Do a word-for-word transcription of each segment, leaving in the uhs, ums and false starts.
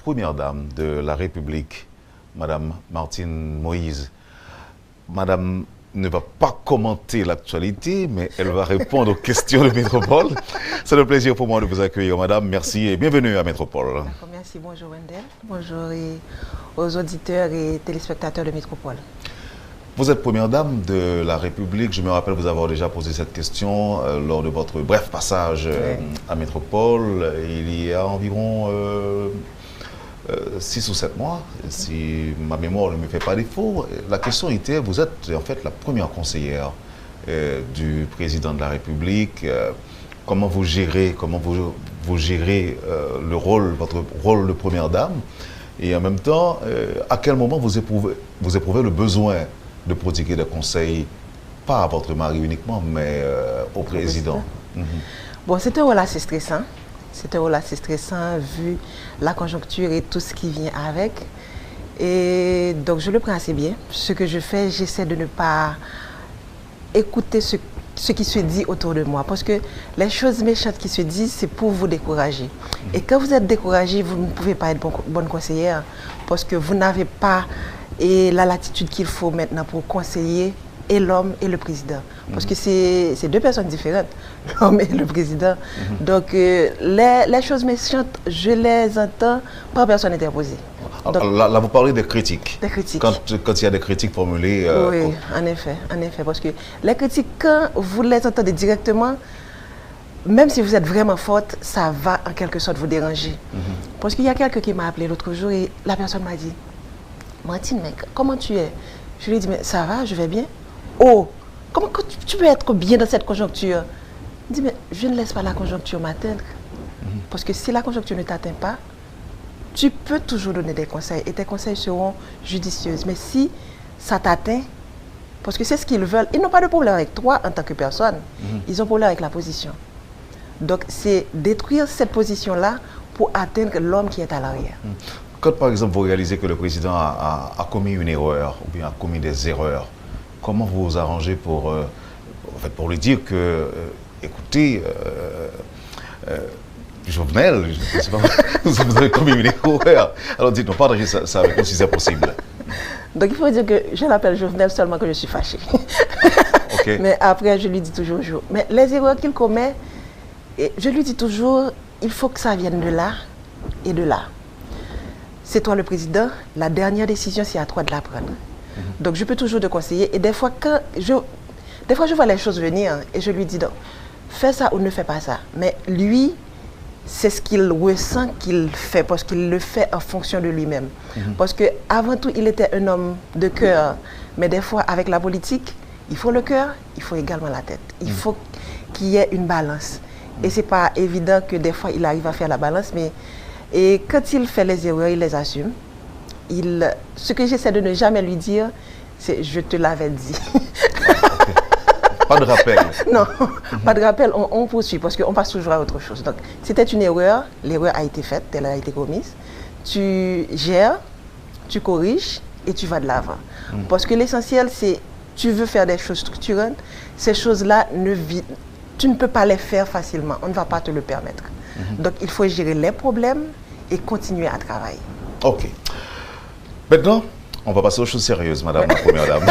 Première dame de la République, Madame Martine Moïse. Madame ne va pas commenter l'actualité, mais elle va répondre aux questions de Métropole. C'est un plaisir pour moi de vous accueillir, Madame. Merci et bienvenue à Métropole. D'accord, merci. Bonjour, Wendell. Bonjour et aux auditeurs et téléspectateurs de Métropole. Vous êtes première dame de la République. Je me rappelle vous avoir déjà posé cette question, euh, lors de votre bref passage, euh, Oui. à Métropole, il y a environ, euh, euh, six ou sept mois, si ma mémoire ne me fait pas défaut. La question était, vous êtes en fait la première conseillère, euh, du président de la République. Euh, comment vous gérez, comment vous, vous gérez, euh, le rôle, votre rôle de première dame, et en même temps, euh, à quel moment vous éprouvez, vous éprouvez le besoin de prodiguer des conseils, pas à votre mari uniquement, mais, euh, au président. Mhm. Bon, c'est un rôle assez stressant. C'est un rôle assez stressant vu la conjoncture et tout ce qui vient avec. Et donc, je le prends assez bien. Ce que je fais, j'essaie de ne pas écouter ce, ce qui se dit autour de moi. Parce que les choses méchantes qui se disent, c'est pour vous décourager. Et quand vous êtes découragé, vous ne pouvez pas être bon, bonne conseillère. Parce que vous n'avez pas, et la latitude qu'il faut maintenant pour conseiller et l'homme et le président. Parce que c'est, c'est deux personnes différentes, l'homme et le président. Donc, euh, les, les choses méchantes, je les entends par personne interposée. Donc, là, là, vous parlez des critiques. Des critiques. Quand, quand il y a des critiques formulées, euh, Oui, en effet, en effet. Parce que les critiques, quand vous les entendez directement, même si vous êtes vraiment forte, ça va en quelque sorte vous déranger. Parce qu'il y a quelqu'un qui m'a appelé l'autre jour et la personne m'a dit, Martine, mais comment tu es? Je lui ai dit, mais ça va, je vais bien. Oh, comment que tu, tu peux être bien dans cette conjoncture? Il dit, mais je ne laisse pas la conjoncture m'atteindre. Parce que si la conjoncture ne t'atteint pas, tu peux toujours donner des conseils et tes conseils seront judicieux. Mais si ça t'atteint, parce que c'est ce qu'ils veulent, ils n'ont pas de problème avec toi en tant que personne. Ils ont problème avec la position. Donc, c'est détruire cette position-là pour atteindre l'homme qui est à l'arrière. Quand, par exemple, vous réalisez que le président a, a, a commis une erreur ou bien a commis des erreurs, comment vous vous arrangez pour, euh, en fait, pour lui dire que, euh, écoutez, euh, euh, Jovenel, je ne sais pas, vous avez commis une erreur. Alors dites-nous, partagez ça, ça avec nous si c'est possible. Donc il faut dire que je l'appelle Jovenel seulement quand je suis fâchée. Ok. Mais après, je lui dis toujours Jo. Mais les erreurs qu'il commet, et je lui dis toujours, il faut que ça vienne de là et de là. C'est toi le président, la dernière décision, c'est à toi de la prendre. Donc je peux toujours te conseiller. Et des fois, quand je, des fois, je vois les choses venir et je lui dis, donc, fais ça ou ne fais pas ça. Mais lui, c'est ce qu'il ressent qu'il fait, parce qu'il le fait en fonction de lui-même. Parce que avant tout, il était un homme de cœur. Mais des fois, avec la politique, il faut le cœur, il faut également la tête. Il faut qu'il y ait une balance. Et c'est pas évident que des fois, il arrive à faire la balance, mais et quand il fait les erreurs, il les assume. Il, ce que j'essaie de ne jamais lui dire, c'est je te l'avais dit. Pas de rappel. Non, pas de rappel, on, on poursuit parce qu'on passe toujours à autre chose. Donc, c'était une erreur, l'erreur a été faite, elle a été commise. Tu gères, tu corriges et tu vas de l'avant. Parce que l'essentiel, c'est, tu veux faire des choses structurantes, ces choses-là ne vi- tu ne peux pas les faire facilement, on ne va pas te le permettre. Donc, il faut gérer les problèmes et continuer à travailler. Ok. Maintenant, on va passer aux choses sérieuses, Madame la Première Dame.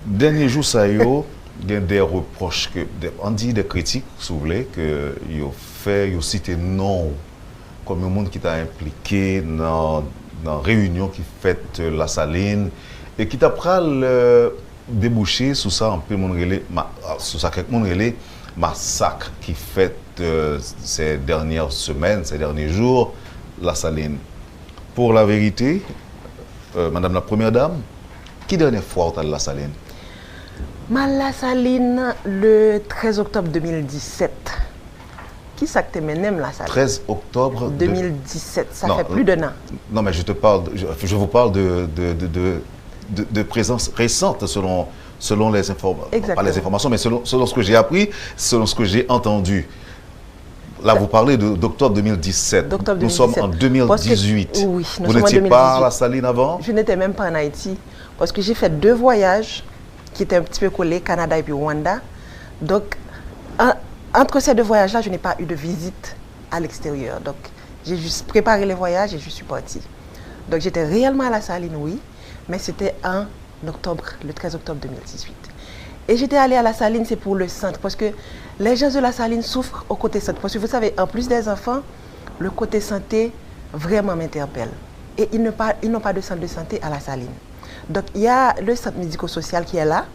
Dènye jou sa yo, gen de repwòch, ke, de, ann di de kritik, si w vle, ke yo fè, yo site non w kòm yon moun ki ta enplike nan, nan reyinyon ki fèt Lasalin e ki ta pral, euh, debouche sou sa anpil moun rele, ma-, sou sa kèk moun rele masak ki fèt, euh, ces dernières semaines, ces derniers jours, Lasalin. Pour la vérité, euh, Madame la Première Dame, ki dènye fwa w t al Lasalin? M al Lasalin le trèz oktòb de mil disèt. Kisa k te mennen m Lasalin? Trèz oktòb de... de mil disèt, ça fait plus d'un an. Non, mais je te parle, je, je vous parle de, de, de, de, de, de présence récente selon, selon les inform-, pas les informations, mais selon, selon ce que j'ai appris, selon ce que j'ai entendu. Là, vous parlez de, d'octobre deux mille dix-sept. D'octobre deux mille dix-sept. Nous sommes en deux mille dix-huit. Parce que, oui, nous sommes en deux mille dix-huit. Vous n'étiez pas à Lasalin avant? Je n'étais même pas en Haïti. Parce que j'ai fait deux voyages qui étaient un petit peu collés, Canada et puis Rwanda. Donc, en, entre ces deux voyages-là, je n'ai pas eu de visite à l'extérieur. Donc, J'ai juste préparé le voyage et je suis partie. Donc j'étais réellement à La Saline, oui, mais c'était en octobre, le treize octobre deux mille dix-huit. Et j'étais allée à La Saline, c'est pour le centre, parce que les gens de La Saline souffrent au côté centre. Parce que vous savez, en plus des enfants, le côté santé vraiment m'interpelle. Et ils n'ont pas, ils n'ont pas de centre de santé à La Saline. Donc il y a le centre médico-social qui est là,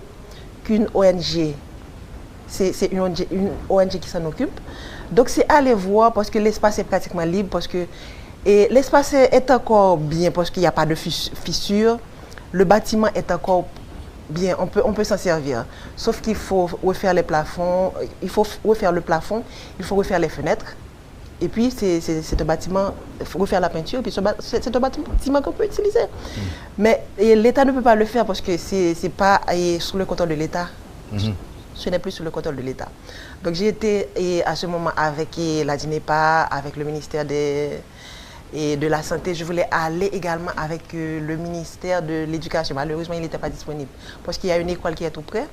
qu'une O N G, c'est c'est une O N G, une O N G qui s'en occupe. Donc c'est aller voir parce que l'espace est pratiquement libre, parce que et l'espace est encore bien parce qu'il n'y a pas de fis- fissure. Le bâtiment est encore bien, on peut, on peut s'en servir. Sauf qu'il faut refaire les plafonds, il faut refaire le plafond, il faut refaire les fenêtres. Et puis, c'est c'est- c'est un bâtiment, il faut refaire la peinture, et puis c'est un ba- c'est- c'est un bâtiment qu'on peut utiliser. Mais et l'État ne peut pas le faire parce que c'est c'est pas et sous le contrôle de l'État. Ce n'est plus sous le contrôle de l'État. Donc j'ai été et à ce moment avec et la DINEPA, avec le ministère des et de la Santé. Je voulais aller également avec euh, le ministère de l'Éducation. Malheureusement, il n'était pas disponible parce qu'il y a une école qui est tout près.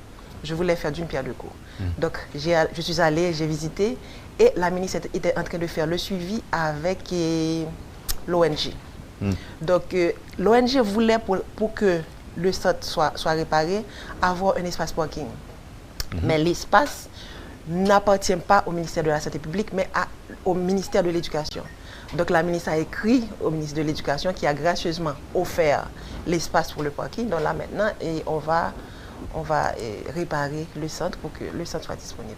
Je voulais faire d'une pierre deux coups. Donc, j'ai- je suis allée, j'ai visité et la ministre était- était en train de faire le suivi avec euh, l'O N G. Donc, euh, l'O N G voulait pour, pour que le centre soit, soit réparé, avoir un espace parking. Mais l'espace n'appartient pas au ministère de la Santé publique, mais à- au ministère de l'Éducation. Donc la ministre a écrit au ministre de l'Éducation qui a gracieusement offert l'espace pour le parking. Donc là maintenant, et on va, on va euh, réparer le centre pour que le centre soit disponible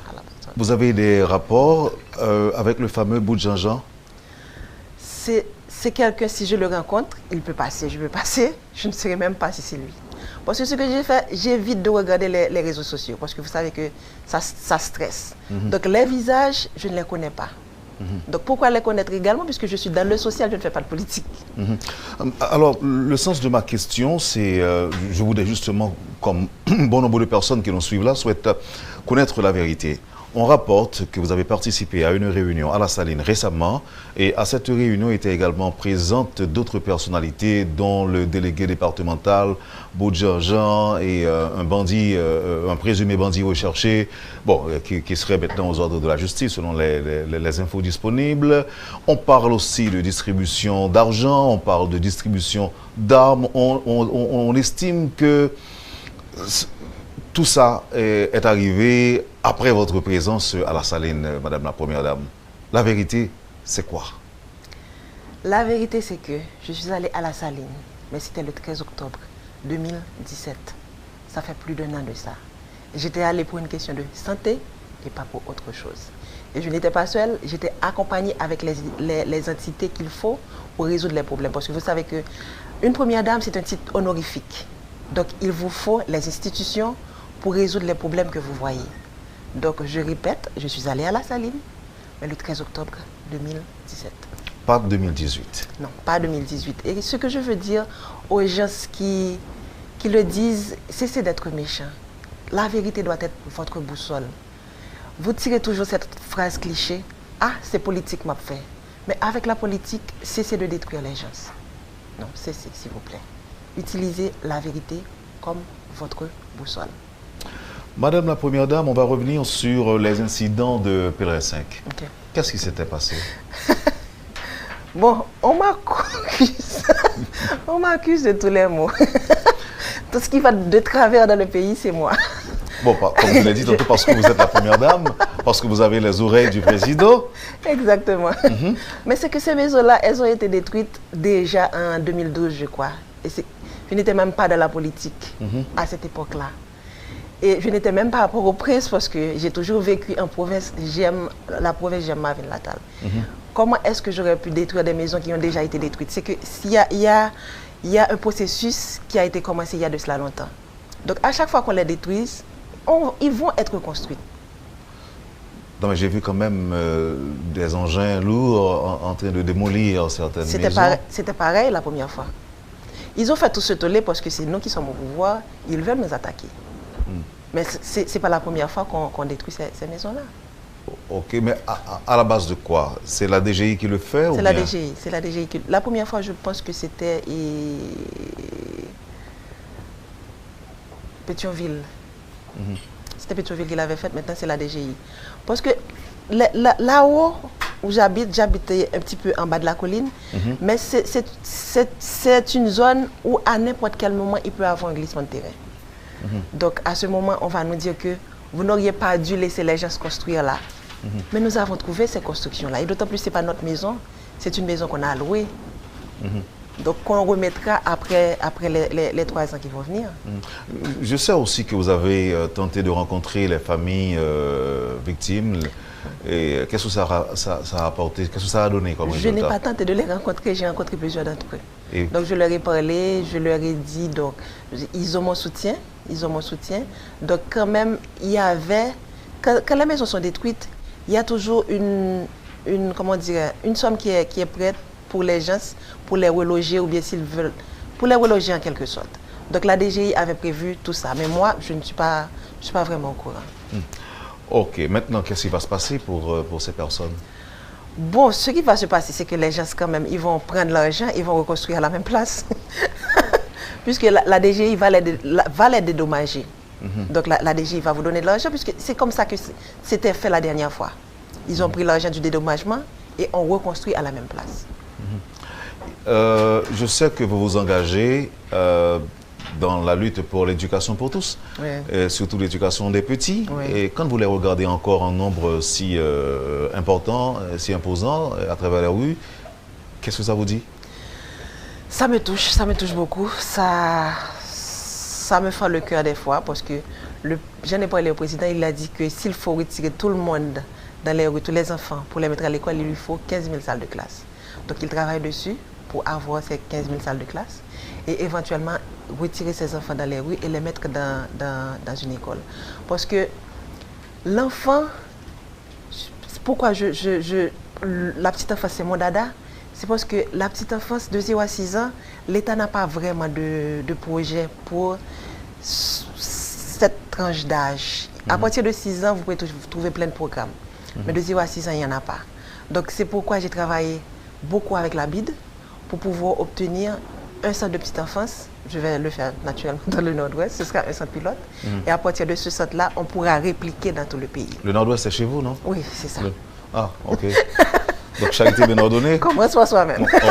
à la personne. Vous avez des rapports euh, avec le fameux Bout Jean-Jean? C'est c'est quelqu'un, si je le rencontre, il peut passer, je peux passer, je ne saurais même pas si c'est lui. Parce que ce que j'ai fait, j'évite de regarder les, les réseaux sociaux, parce que vous savez que ça, ça stresse. Donc les visages, je ne les connais pas. Donc pourquoi les connaître également, puisque je suis dans le social, je ne fais pas de politique. Alors, le sens de ma question, c'est, euh, je voudrais justement, comme bon nombre de personnes qui nous suivent là, souhaitent connaître la vérité. On rapporte que vous avez participé à une réunion à La Saline récemment et à cette réunion étaient également présentes d'autres personnalités dont le délégué départemental Boudjanjan et euh, un bandit, euh, un présumé bandit recherché, bon, euh, qui, qui serait maintenant aux ordres de la justice selon les, les, les infos disponibles. On parle aussi de distribution d'argent, on parle de distribution d'armes. On, on, on, on estime que tout ça est, est arrivé après votre présence à La Saline, Madame la Première Dame. La vérité, c'est quoi? La vérité, c'est que je suis allée à La Saline, mais c'était le treize octobre deux mille dix-sept. Ça fait plus d'un an de ça. J'étais allée pour une question de santé et pas pour autre chose. Et je n'étais pas seule, j'étais accompagnée avec les, les, les entités qu'il faut pour résoudre les problèmes. Parce que vous savez que une première dame, c'est un titre honorifique. Donc, il vous faut les institutions pour résoudre les problèmes que vous voyez. Donc, je répète, je suis allée à La Saline, mais le treize octobre deux mille dix-sept. Pas deux mille dix-huit. Non, pas deux mille dix-huit. Et ce que je veux dire aux gens qui, qui le disent, cessez d'être méchants. La vérité doit être votre boussole. Vous tirez toujours cette phrase cliché, ah, c'est politique m'a fait. Mais avec la politique, cessez de détruire les gens. Non, cessez, s'il vous plaît. Utilisez la vérité comme votre boussole. Madame la Première Dame, on va revenir sur les incidents de Pèlerin cinq. Ok. Qu'est-ce qui s'était passé? Bon, on m'accuse. On m'accuse de tous les maux. Tout ce qui va de travers dans le pays, c'est moi. Bon, comme je l'ai dit tantôt, parce que vous êtes la première dame, parce que vous avez les oreilles du président. Exactement. Mais c'est que ces maisons-là, elles ont été détruites déjà en deux mille douze, je crois. Et je n'étais même pas dans la politique à cette époque-là. Et je n'étais même pas à Port-au-Prince parce que j'ai toujours vécu en province. J'aime la province, j'aime ma ville natale. Comment est-ce que j'aurais pu détruire des maisons qui ont déjà été détruites? C'est que s'il y a, il y a, il y a un processus qui a été commencé il y a de cela longtemps. Donc à chaque fois qu'on les détruise, on, ils vont être construits. Non, mais j'ai vu quand même euh, des engins lourds en, en train de démolir certaines maisons. C'était pareil la première fois. Ils ont fait tout ce tollé parce que c'est nous qui sommes au pouvoir, ils veulent nous attaquer. Mais c'est pas la première fois qu'on qu détruit ces, ces maisons-là. Ok, mais à, à, la base de quoi? C'est la D G I qui le fait ou bien? C'est la D G I, c'est la D G I qui... La première fois, je pense que c'était Pétionville. C'était Pétionville qui l'avait fait, maintenant c'est la D G I. Parce que là-haut, où j'habite, j'habite un petit peu en bas de la colline, mais c'est, c'est, c'est, c'est une zone où à n'importe quel moment, il peut y avoir un glissement de terrain. Donc, à ce moment, on va nous dire que vous n'auriez pas dû laisser les gens se construire là. Mais nous avons trouvé ces constructions-là. Et d'autant plus, c'est pas notre maison, c'est une maison qu'on a louée. Donc, qu'on remettra après, après les, les, les trois ans qui vont venir. Je sais aussi que vous avez euh, tenté de rencontrer les familles euh, victimes. Et qu'est-ce que ça, ça, ça a apporté? Qu'est-ce que ça a donné comme Je n'ai résultat? Pas tenté de les rencontrer, j'ai rencontré plusieurs d'entre eux. Et Donc, je leur ai parlé, je leur ai dit, donc, ils ont mon soutien, ils ont mon soutien. Donc, quand même, il y avait, quand, quand les maisons sont détruites, il y a toujours une, une, comment dire, une somme qui est, qui est prête pour les gens, pour les reloger ou bien s'ils veulent, pour les reloger en quelque sorte. Donc la D G I avait prévu tout ça, mais moi, je ne suis pas, je suis pas vraiment au courant. Ok, maintenant, qu'est-ce qui va se passer pour, euh, pour ces personnes? Bon, ce qui va se passer, c'est que les gens, quand même, ils vont prendre l'argent, ils vont reconstruire à la même place. Puisque la, la D G I va les, dé- la- va les dédommager. Donc la, la D G I va vous donner de l'argent, puisque c'est comme ça que c'est- c'était fait la dernière fois. Ils ont pris l'argent du dédommagement et ont reconstruit à la même place. Euh, je sais que vous vous engagez euh, dans la lutte pour l'éducation pour tous, Oui. et surtout l'éducation des petits. Oui. Et quand vous les regardez encore en nombre si euh, important, euh, si imposant euh, à travers les rues, qu'est-ce que ça vous dit? Ça me touche, ça me touche beaucoup. Ça, ça me fend le cœur des fois parce que le, j'en ai parlé au président, il a dit que s'il faut retirer tout le monde dans les rues, tous les enfants, pour les mettre à l'école, il lui faut quinze mille salles de classe. Donc il travaille dessus pour avoir ces quinze mille salles de classe et éventuellement retirer ces enfants dans les rues et les mettre dans, dans, dans une école. Parce que l'enfant, pourquoi je, je, je, la petite enfance c'est mon dada, c'est parce que la petite enfance de zéro à six ans, l'État n'a pas vraiment de, de projet pour s- cette tranche d'âge. À partir de six ans, vous pouvez tou- trouver plein de programmes. Mais de zéro à six ans, il n'y en a pas. Donc c'est pourquoi j'ai travaillé beaucoup avec la BID pour pouvoir obtenir un centre de petite enfance. Je vais le faire naturellement dans le Nord-Ouest. Ce sera un centre pilote. Et à partir de ce centre-là, on pourra répliquer dans tout le pays. Le Nord-Ouest, c'est chez vous, non? Oui, c'est ça. Le- Ah, ok. Donc, charité bien ordonnée. Commence par soi-même. Ok.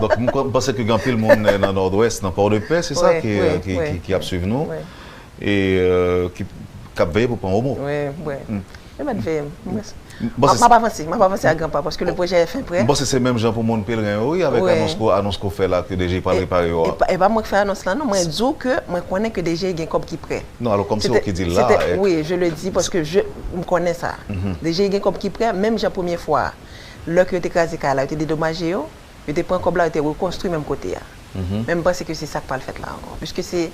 Donk, m kwè- m panse ke gen anpil moun euh, nan Nòdwès, nan Pòdepè, se sa, Wi, ki, wi, euh, ki, wi. ki, ki ap swiv nou. Wi. E euh, ki, k ap veye pou pran omo. Wi, wi. Yo mèt veye m. Bon, M se- ap avanse, m ap avanse a gran pa, paske le pwojè est fin prè. M panse se menm jan pou moun Pelerin yo, wi, avèk Wi. anons ko, anons ko fè la ke deja pale pare yo E a. pa, e pa mwen k fè anons lan, non. Mwen di w ke mwen konnen ke D G I gen kòb ki prè. Non, alò, kòm se ou ki di l la, C'était- e- Oui, je le dis parce que je m konnen sa. D G I gen kòb ki prè, menm jan premye fwa a, lè ke yo te kraze kay la, yo te dedomaje yo, yo te pran kòb la, yo te rekonstwi menm kote a. Men m panse ke se sa k pral fèt la ankò. Puiske se,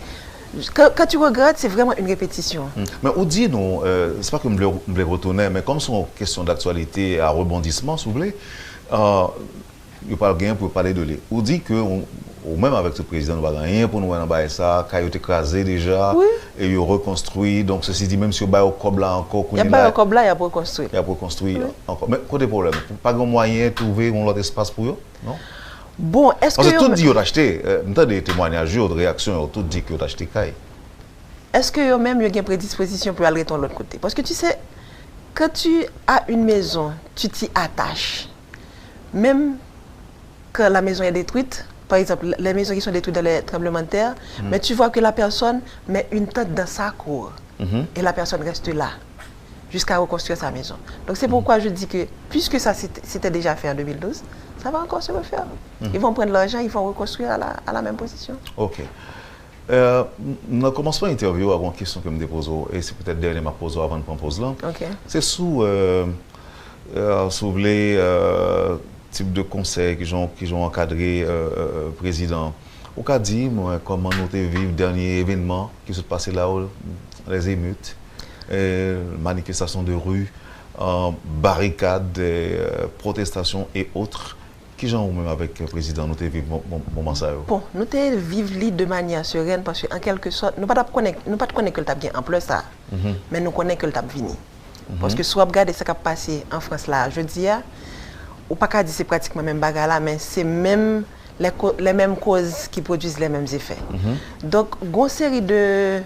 quand, quand tu regardes, c'est vraiment une répétition. Men ou di nou, euh, se pa ke m vle, m vle retounen, men kòm se yon kesyon daktyalite a rebondisman, si w vle, euh, yo pral genyen pou yo pale de li. Ou di ke ou, ou menm avèk tout prezidan, nou pa gen anyen pou nou wè nan bagay sa, kay yo te kraze deja, Wi. E yo rekonstwi, donk sesi di, menm si yo ba yo kòb la ankò, Y kounye ap ba la, yo kòb la, y ap rekonstwi. Y ap rekonstwi ankò. Men kote pwoblèm? Pa gen mwayen twouve yon lòt espas pou yo, non? Bon, èske Paske yo tout di yo t achte, euh, m tande temwanyaj yo, reyaksyon yo, tout di ke yo t achte kay. Èske yo menm yo gen predispozisyon pou y al rete yon lòt kote? Paske tu sais, quand tu as une maison, tu t'y attaches. Même quand la maison est détruite, par exemple, les maisons qui sont détruites dans les tremblements de terre, mais tu vois que la personne met une tente dans sa cour et la personne reste là jusqu'à reconstruire sa maison. Donc c'est pourquoi je dis que puisque ça c'était c'était déjà fait en deux mille douze, ça va encore se refaire. Ils vont prendre l'argent, ils vont reconstruire à la, à la même position. Ok. Euh, nan kòmansman entèvyou a, gon kesyon ke m te poze w, e se petèt dènye m ap poze w avan n pran poz lan. Ok. Se sou, euh, euh, si w vle, euh, tip de konsèy ki jan, ki jan w ankadre euh, euh, prezidan. Ou ka di mwen kòman nou te viv dènye evènman ki sot pase la yo, les émeutes, euh, manifestasyon de ri, euh, barikad, euh, protestasyon e otre. Kijan ou menm avèk prezidan nou te viv mo- mo- moman sa yo? Bon, nou te viv li de manyè serèn paske an kèlke sòt, nou pa t ap konnen, nou pa t konnen ke l t ap gen anplè sa. Men nou konnen ke l t ap vini. Paske si w ap gade sa k ap pase an Frans la jodi a, ou pa ka di se pratikman menm bagay la, men se menm les, co- les mêmes causes qui produisent les mêmes effets. Donk, gon seri de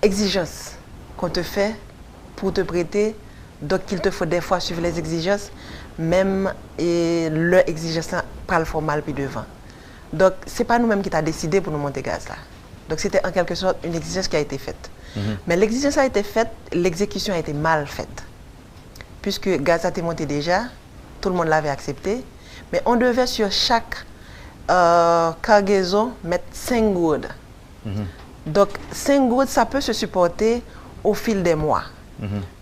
egzijans qu'on te fait pour te prêter Donc, il te faut des fois suivre les exigences, menm e lè egzijans lan pral fè w mal pi devan. Donk, se pa nou menm ki ta deside pou nou monte gaz la. Donk, se te an kèlke sòt une exigence qui a été faite. Men l'exigence a été faite, l'exécution a été mal faite. Puisque gaz la te monte deja, tout le monde l'avait accepté, mais on devait sur chaque euh, cargaison mettre cinq gourdes. Donk, cinq gourdes, ça peut se supporter au fil des mois.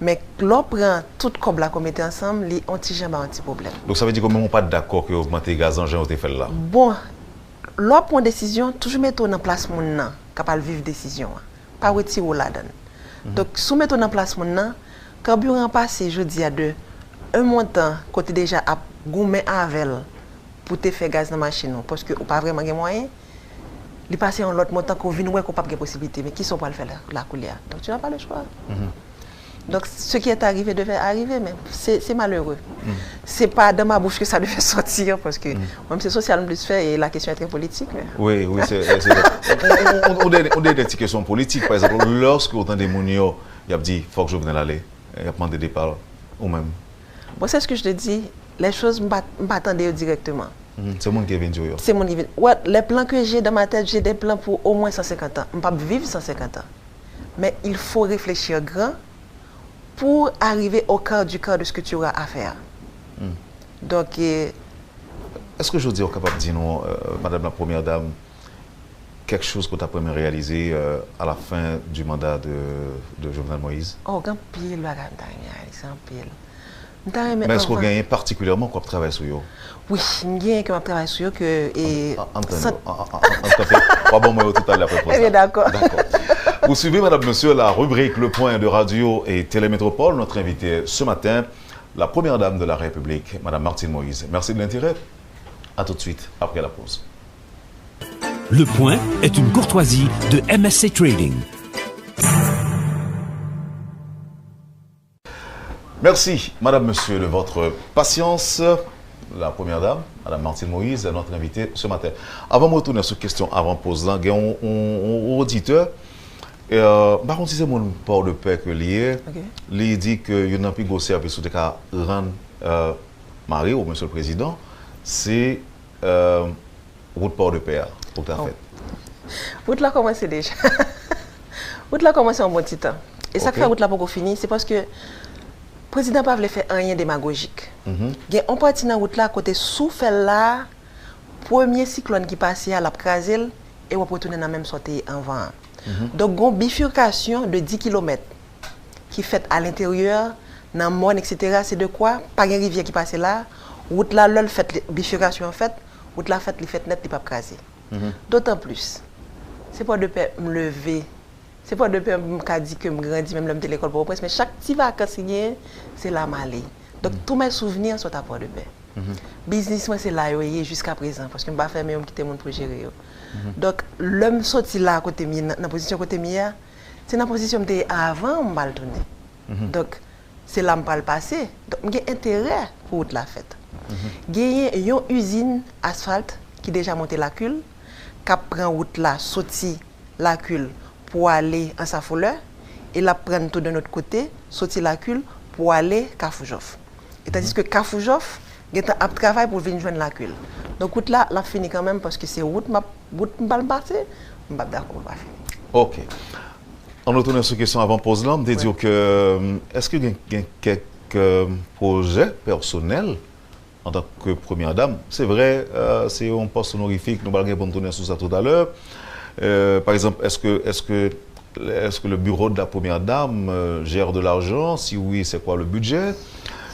Men lè w pran tout kòb la ke w mete ansanm, li on ti jan ba on ti pwoblèm. Donk, sa vle di ke menm ou pa t dakò ke yo ogmante gaz lan jan yo te fè l la? Bon, lè w ap pran desizyon, toujou mete w nan plas moun nan k ap al viv desizyon an. Pa retire w ladan l. Donk, si w mete w nan plas moun nan, kanbiran an pase jodi a de yon montan ke w te deja ap goumen avè l pou w te fè gaz nan machin ou, paske ou pa vrèman gen mwayen, li pase yon lòt montan ke w vin wè ke w p ap gen posiblite. Men kisa w pral fè la, la koulye a? Donc, tu n'as pas le choix. Donc, ce qui est arrivé devait arriver, men se, se malere. Se pa dans ma bouche que ça devait sortir, paske mwen, se sosyal m plis fè, e la question est très politique, men. Wi, wi, se, se, se. On, on, on, on, on dènye ti kesyon politik, pa egzanp, lòske w tande moun yo, y ap di, fòk Jovenel ale, y ap mande depa l, ou menm? Bon, c'est ce que je te dis, les choses, m pa, m pa tande yo direkteman. Mhm. Se moun ki vin di w yo. Se moun ki vin. Ouais, les plans que j'ai dans ma tête, j'ai des plans pour au moins cent cinquante ans. M p ap viv cent cinquante ans. Mais il faut réfléchir grand pour arriver au quart du quart de ce que tu auras à faire. Hmm. Donc, euh, Èske jodi a w kapab di nou, euh, Madame la Première Dame, kèk choz ke w t ap renmen reyalize, euh, à la fin du mandat de, de Jovenel Moïse? Oh, gen anpil bagay m ta renmen reyalize, anpil. M ta renmen Men èske w anvan genyen patikilyèman ke w ap travay sou yo? Wi, m genyen ke m ap travay sou yo, ke, e, An, an, antann sant yo. An, an, an, an, kanpe. W a ban mwen yo toutalè apre poz la. Ebyen, dakò. Dakò. Vous suivez, mesdames, messieurs, la rubrique Le Point de Radio et Télé Métropole. Notre invitée ce matin, la première dame de la République, Madame Martine Moïse. Merci de l'intérêt. À tout de suite après la pause. Le Point est une courtoisie de M S C Trading. Merci, Madame, Monsieur, de votre patience. La Première Dame, Madame Martine Moïse, est notre invitée ce matin. Avan m retounen sou kesyon avan poz lan, gen yon, yon, yon oditè, euh, m pa konn si se moun Pòdepè ke li ye, li di ke youn nan pi gwo sèvis ou te ka rann, euh, mari w, Monsieur le Président, se, euh, wout Pòdepè a pou ta fèt? Wout la kòmanse deja. Wout la kòmanse yon bon ti tan. E sa k fè wout la poko fini, se paske prezidan pa vle fè anyen demagojik. Gen yon pati nan wout la kote si w fè l la, premye siklòn ki pase a, l ap kraze l, e w ap retounen nan menm sa w te ye anvan an. Donk, gen yon bifurkasyon de dis kilomèt ki fèt alenteryè, nan mòn, etsetera. Se de kwa, pa gen rivyè ki pase la. Wout la, lè l fèt, li, bifurkasyon an fèt, wout la fèt, li fèt nèt, li p ap kraze. Dotan plis, se Pòdepè m leve. Se Pòdepè m ka di ke m grandi, menm lè m te lekòl Pòtoprens, men chak ti vakans ki genyen, se la m ale. Donk, tous mes souvenirs sont à Port-de-Paix. Biznis mwen, se la yo ye jiska prezan, paske m pa fèmen yo, m kite moun pou jere yo. Donk, lè m soti la kote m ye, nan, nan pozisyon kote m ye a, se nan pozisyon m te ye avan m pral tounen. Donk, se la m pral pase. Donk, m gen enterè pou wout la fèt. Genyen yon izin asfalt ki deja monte Lakil, k ap pran wout la soti Lakil pou ale Ansafolè, e l ap pran tou de nòt kote, soti Lakil pou ale Kafou Jòf. E tandiske Kafou Jòf gentan ap travay pou vin jwenn Lakil. Donk, wout la, l ap fini kanmenm, paske se wout m ap, wout m pral pase, m p ap dakò pou l pa fini. Ok. Ann retounen sou kesyon avan poz lan, m te di w ke, èske gen, gen kèk, euh, pwojè pèsonèl antanke premyè dam? Se vre, euh, se yon pòs onorifik, nou pral gen pou n tounen sou sa toutalè. Euh, pa egzanp, èske, èske, èske le bureau de la première dame, euh, gère de l'argent? Si oui, c'est quoi le budget?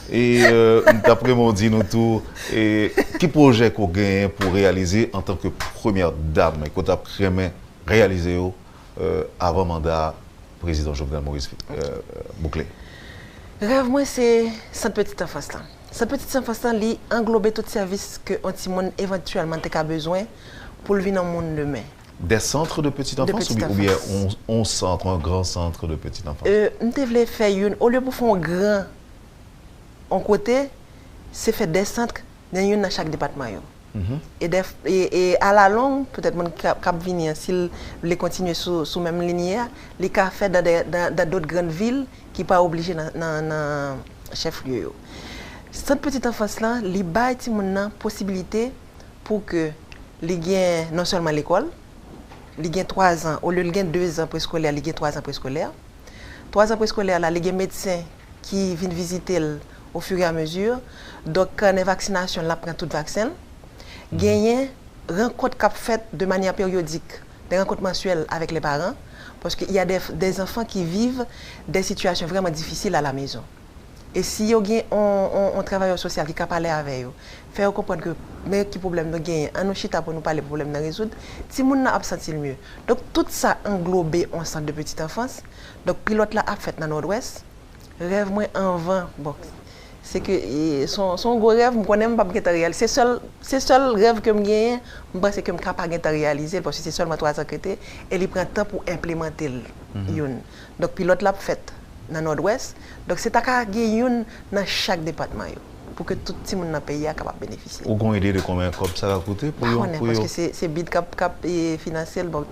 E, euh, m t ap renmen w di nou tou, e, ki pwojè ke w genyen pou w reyalize antanke premyè dam, e ke w t ap renmen reyalize yo, euh, avan manda Prezidan Jovenel Moïse, euh, boucle? Rèv mwen, se sant pitit anfans lan. Sant pitit anfans lan, li anglobe tout sèvis ke yon timoun evantyèlman te ka bezwen pou l vin yon moun demen. Des centres de petite enfance, oubyen, oubyen on, on centre, un grand centre de petite enfance? Euh, m te vle fè youn, olye pou fè yon gran yon kote, se fè de sant, gen youn nan chak depatman yo. E, e, e alalong, petèt moun k ap, k ap vini an, si l vle kontinye sou, sou menm linyè a, li ka fè dans des, dans, dans d'autres grandes villes ki pa oblije nan, nan, nan, chèf lye yo. Sant Petite Enfance lan, li bay timoun nan posibilite pou ke li gen non sèlman lekòl, li gen twa zan, olye l gen de zan preskolè, li gen twa zan preskolè. Twa zan preskolè la, li gen medsen ki vin vizite l au fur et à mesure. Donk, kanè vaksinasyon, l ap pran tout vaksen l. Genyen rankont k ap fèt de manière périodique, des rencontres mensuelles avec les parents, parce qu'il y a des, des enfants qui vivent des situations vraiment difficiles à la maison. E si yo gen on, on, on travayè sosyal ki ka pale avè yo, fè yo konprann ke men ki pwoblèm nou genyen, an nou chita pou nou pale pwoblèm nan rezoud, timoun nan ap santi l mye. Donk, tout sa anglobe on sant de petite enfance. Donk, pilòt la ap fèt nan Nòdwès. Rèv mwen anvan, bon, se ke, e, se on, se on gwo rèv, m konnen m p ap gentan reyalize. Se sèl, se sèl rèv ke m genyen, m panse ke m ka pa gentan reyalize l, paske se sèlman twa zan ke te, e li pran tan pou enplemante l, youn. Donk, pilòt la ap fèt nan Nòdwès. Donk, se ta ka gen youn nan chak depatman yo, pou ke tout timoun nan peyi a kapab benefisye. Ou gon ide de konbyen kòb sa ka koute pou yo, pou yo? Pa konnen, paske se, se bid k ap, k ap, e, finanse l. Bon,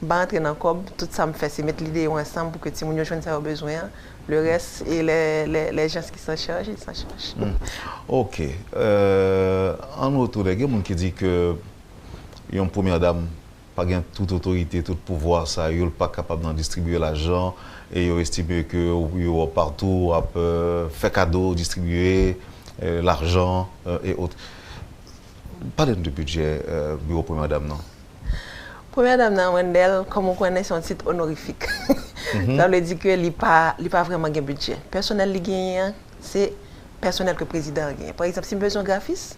m pa rantre nan kòb, tout sa m fè, se met lide yo ansanm pou ke timoun yo jwenn sa yo bezwen an. Le reste, e les, les, les gens qui s'en chargent, ils s'en chargent. Hmm. Ok. Euh, an retounen, gen moun ki di ke yon premyè dam pa gen tout otorite, tout pouvwa sa yo, l pa kapab nan distribiye lajan, e yo estime ke w ap patou, w ap, euh, fè kado, distribiye, euh, lajan, euh, e ot. Pale n de bidjè, euh, biwo premyè dam nan. Premyè dam nan, Wendell, kòm ou konnen, se yon tit onorifik. Sa vle di ke li pa, li pa vrèman gen bidjè. Pèsonèl li genyen an, se pèsonèl ke prezidan an genyen. Pa egzanp, si m bezwen grafis,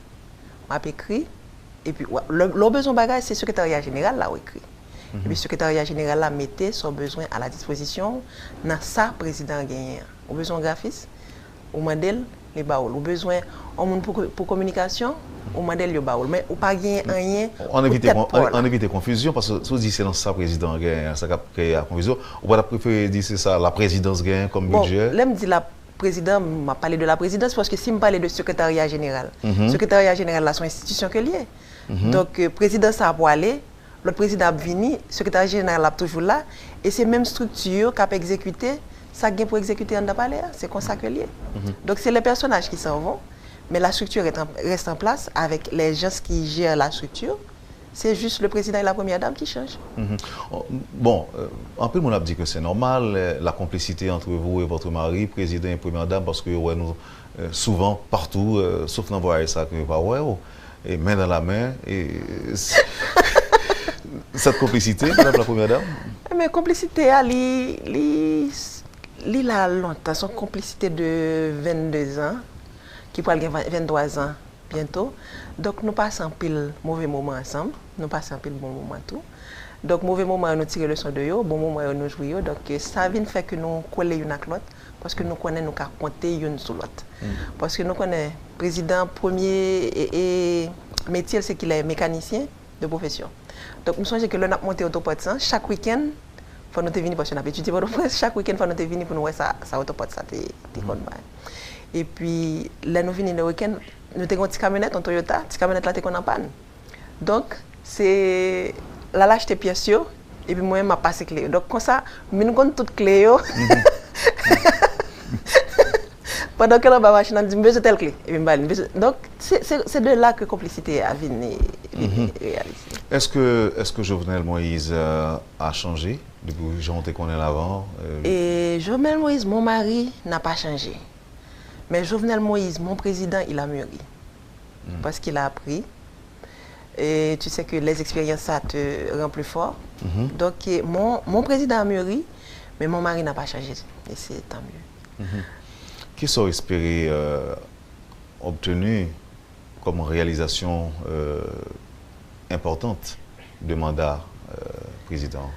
m ap ekri, epi w a, lè, lè w bezwen yon bagay, se sekretarya jeneral la w ekri. Epi sekretarya jeneral la mete sa w bezwen a la dispozisyon w nan sa prezidan an genyen an. Ou bezwen yon grafis, ou mande l, li ba w l. Ou bezwen yon moun pou, pou kominikasyon, ou mande l, yo ba w l. Men ou pa genyen anyen pou tèt pa w la. Ann evite konfizyon, paske si w di se nan sa prezidan an genyen an, sa k ap kreye konfizyon, ou pa t ap prefere di se sa la prezidans genyen kòm bidjè? Bon, lè m di la prezidan, m ap pale de la prezidans, paske si m pale de sekretarya jeneral, sekretarya jeneral la se yon enstitisyon ke l ye. Donk, euh, prezidan sa a pwale, lòt prezidan ap vini, sekretè jeneral la ap toujou la, e se menm estrikti yo k ap egzekite sa k gen pou egzekite anndan palè a. Se konsa ke l ye. Donk, c'est les personnages qui s'en vont, mais la structure reste en, reste en place avec les gens qui gèrent la structure. C'est juste le président et la première dame qui changent. Bon, euh, anpil moun ap di ke se nòmal, euh, la complicité entre vous et votre mari, président et première dame, paske yo wè nou, euh, souvan, patou, euh, sof nan vwayaj sa ke yo pa wè w. E men dan la men, e, cette complicité, madame la première dame? Men konplisite a, li, li, li la lontan. Se yon konplisite de vennde zan, ki pral gen venntwa zan byento. Donk, nou pase anpil move moman ansanm, nou pase anpil bon moman tou. Donk, move moman yo, nou tire leson de yo, bon moman yo, nou jwi yo. Donk, sa vin fè ke nou kole youn ak lòt, paske nou konnen nou ka konte youn sou lòt. Paske nou konnen prezidan, premye, e, e, metye l, se ki lè mekanisyen de pwofesyon. Donk, m sonje ke lè n ap monte Otopòt sa, chak wikenn, fò nou te vini, paske n ap etidye Pòtoprens, chak wikenn, fò nou te vini pou nou wè sa, sa Otopòt sa te, te konn bay. Epi, lè nou vini le wikenn, nou te gen yon ti kamyonèt, yon Toyota, ti kamyonèt la te konn an pàn. Donk, se l al achte pyès yo, epi mwen menm m ap pase kle yo. Donk, konsa, m vin konn tout kle yo. Pandan ke l anba machin nan, m di, "M bezwen tèl kle." Epi m ba li, "M bezwen." Donk, se, se, se de la ke konplisite a vin, vin reyalize. Est-ce que, est-ce que Jovenel Moïse, euh, a changé depuis jan w te konnen l avan, euh? Et Jovenel Moïse, mon mari, n'a pas changé. Mais Jovenel Moïse, mon président, il a mûri. Parce qu'il a appris. Et tu sais que les expériences, ça te rend plus fort. Donc, euh, mon, mon président a mûri, mais mon mari n'a pas changé. Et c'est tant mieux. Kisa w espere, euh, obtenu comme réalisation, euh, importante de mandat, euh, président?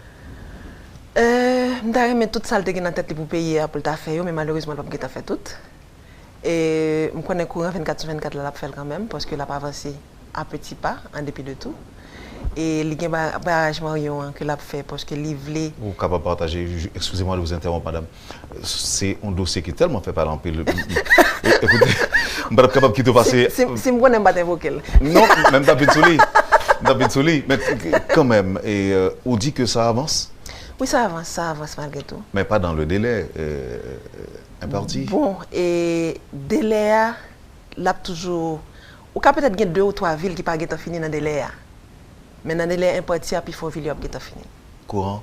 Euh, m ta renmen tout sa l te gen nan tèt li pou peyi a, pou l ta fè yo, men malerezman, l p ap gentan fè tout. E m konnen kouran vennkat sou vennkat la, l ap fè l kanmenm, paske l ap avanse a peti pa, an depi de tou. E li gen ba-, baraj Marion an ke l ap fè, paske li vle. Ou kapab pataje, je, excusez-moi de vous interrompre, madame. Se yon dosye ki tèlman fè pale anpil. E, ekoute, m pa t ap kapab kite w pase. Si, si, si m konnen m pa t envoke l. Non, men m t ap vin sou li. M t ap vin sou li. Men k-, k-, kanmenm, e, euh, ou di ke sa avanse? Wi, sa avanse, sa avanse malgre tou. Men pa dans le délai, euh, Bon, e delè a, l ap toujou, ou ka petèt gen de ou twa vil ki pa gentan fini nan delè a. Men nan delè enpati a, pifò vil yo ap gentan fini. Kouran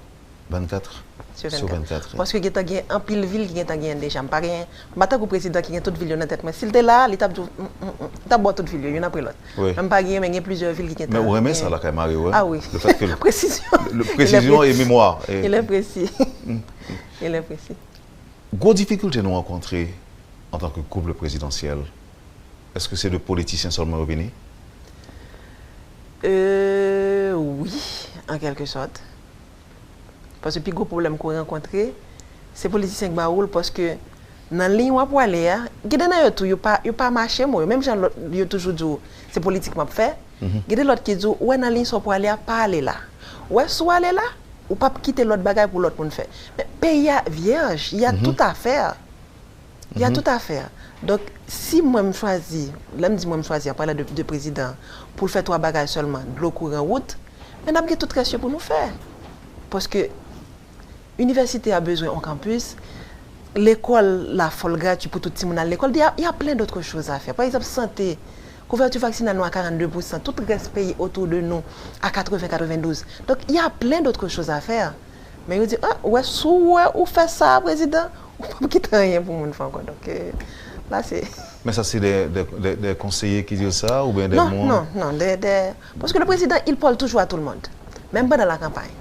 vennkat sou vennkat. Paske gentan gen anpil vil ki gentan genyen deja. M pa gen, m pa tankou prezidan ki gen tout vil yo nan tèt mwen. Si l te la, li t ap di w, m, m, m, li t ap ba w tout vil yo, youn apre lòt. Men m pa genyen, men gen plizyè vil ki gentan genyen. Men ou renmen sa lakay mari w, wi. Ah wi. Presizyon. Presizyon e memwa. Il est précis. Il est précis. Gwo difikilte nou rankontre antanke koup prezidansyèl, èske se de politisyen sèlman yo vini? Euh, wi, an kèlke sòt. Paske pi gwo pwoblèm ke w rankontre, se politisyen k ba ou l, paske nan liy w ap prale a, gen de nan yo tou, yo pa, yo pa mache mo yo. Menm jan lòt yo toujou di w, se politik m ap fè, gen de lòt ki di w, ou wè nan liy sa w prale a, pa ale la. Ou wè si w ale la, ou p ap kite lòt bagay pou lòt moun fè. Men peyi a vyèj, il y a tout à faire. Il y a tout à faire. Donk, si mwen m chwazi, lè m di mwen m chwazi, an palan de, de prezidan, pou l fè twa bagay sèlman, dlo, kouran, wout, men n ap gen tout rès yo pou nou fè. Paske inivèsite a bezwen yon kanpis, lekòl la fò l gratui pou tout timoun al lekòl. Il y a, il y a plein d'autres choses à faire. Pa egzanp, sante, kouverti vaksinal nou a karannde pousan, tout rès peyi otou de nou a katreven, katrevendouz. Donk, il y a plein d'autres choses à faire. Men yo di, ah, ou wè, si w wè ou fè sa, prezidan, ou p ap kite anyen pou moun fè ankò. Donk, euh, la, se... Men sa se de, de, de, de konseye ki di w sa, oubyen de Non, moun? Non, non, de, de... Paske le président, il parle toujours à tout le monde, menm pandan la campagne.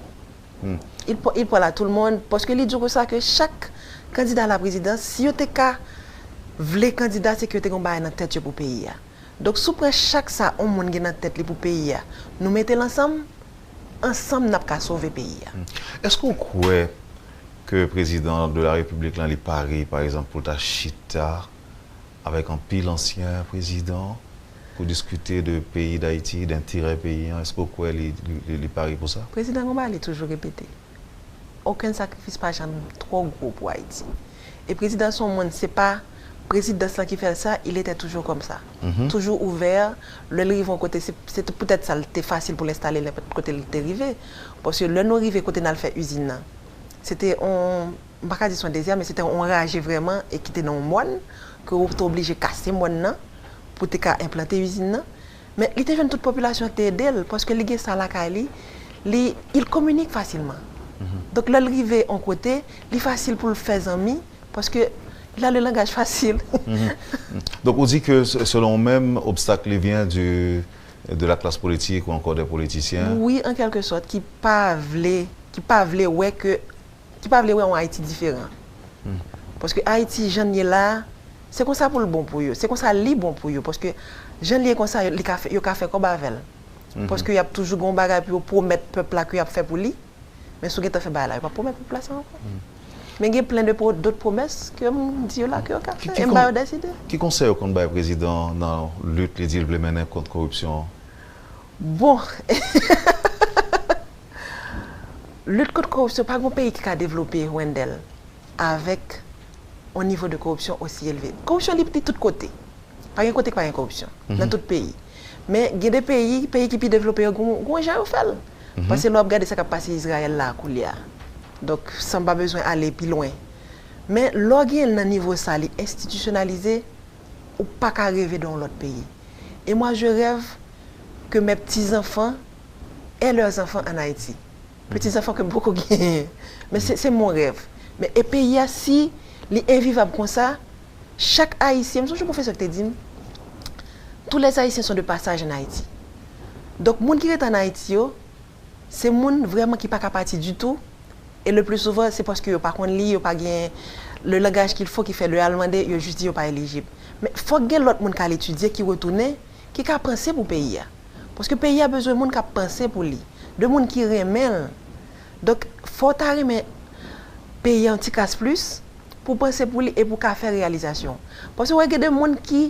Il, pa- il parle à tout le monde, paske li di w konsa ke chak kandida a la prezidans, si yo te ka vle kandida, se ke yo te gen yon bagay nan tèt yo pou peyi a. Donk, si w pran chak sa yon moun gen nan tèt li pou peyi a, nou mete l ansanm, ansanm n ap ka sove peyi a. Èske w kwè ke prezidan de la repiblik lan, li pare, pa egzanp, pou l ta chita avèk anpil ansyen prezidan pou diskite de peyi Dayiti, de enterè peyi an? Èske w kwè li, li, li, li pare pou sa? Prezidan gon bagay li toujou repete. Okenn sakrifis pa janm twò gwo pou Ayiti. E prezidan se yon moun, se pa prezidans lan ki fè l sa, il était toujours comme ça. Toujou ouvè. Lè l rive yon kote, se, se poutèt sa l te fasil pou l enstale l nenpòt kote l te rive. Paske lè nou rive kote n al fè izin nan, se te yon, m pa ka di se yon dezè, men se te yon raje vrèman, e ki te nan yon mòn, ke w te oblije kase mòn nan pou te ka enplante izin nan. Men li te jwenn tout popilasyon an ki te ede l, paske li gen sa lakay li, li, il communique facilement. Donk, lè l rive yon kote, li fasil pou l fè zanmi, paske il a le langage facile. Donk, ou di ke, se- selon ou menm, obstak li vyen du, de la classe politique ou encore des politiciens? Wi, an kèlke sòt, ki pa vle, ki pa vle wè ke, ki pa vle wè yon Ayiti diferan. Paske Ayiti, jan l ye la, se konsa pou l bon pou yo, se konsa li bon pou yo, paske jan l ye konsa, yo, li ka fè, yo ka fè kòb avè l. Paske y ap toujou gen yon bagay pou yo pwomèt pèp la ke y ap fè pou li. Men si w gentan fè bagay la, yo p ap pwomèt pèp la sa ankò. Men gen plen de pwo- dòt pwomès ke m di yo la ke yo ka fè, e m ba yo dèside. Ki konsèy ou konn bay prezidan nan lit li di l vle mennen kont koripsyon an? Bon, lit kont koripsyon, pa gen yon peyi ki ka devlope, Wendell, avèk yon nivo de koripsyon osi elve. Koripsyon li, li tout kote. Pa gen kote ki pa gen koripsyon nan tout peyi. Men gen de peyi, peyi ki pi devlope yo, gon, gon jan yo fè l. Paske lè w ap gade sa k ap pase Izrayèl la koulye a. Donk, san m pa bezwen ale pi lwen. Men lè w gen l nan nivo sa, li enstitisyonalize, ou pa ka reve de yon lòt peyi. Et moi, je rêve que mes petits-enfants aient leurs enfants en Haïti. Petits-enfants ke m poko genyen. Men se, se mon rêve. Men e peyi a, si li envivab konsa, chak Ayisyen, m sonje yon pwofesè ki te di m, tous les Haïtiens sont de passage en Haïti. Donk, moun ki rete ann Ayiti yo, se moun vrèman ki pa ka pati ditou, e le plus souvent, se paske yo pa konn li, yo pa gen le langage qu'il faut ki fè lè y al mande, yo jis di yo pa elijib. Men fòk gen lòt moun k al etidye, ki retounen, ki ka panse pou peyi a. Paske peyi a bezwen moun k ap panse pou li, de moun ki renmen l. Donk, fò w ta renmen peyi a yon ti kras plis pou w panse pou li e pou w ka fè reyalizasyon. Paske w wè gen de moun ki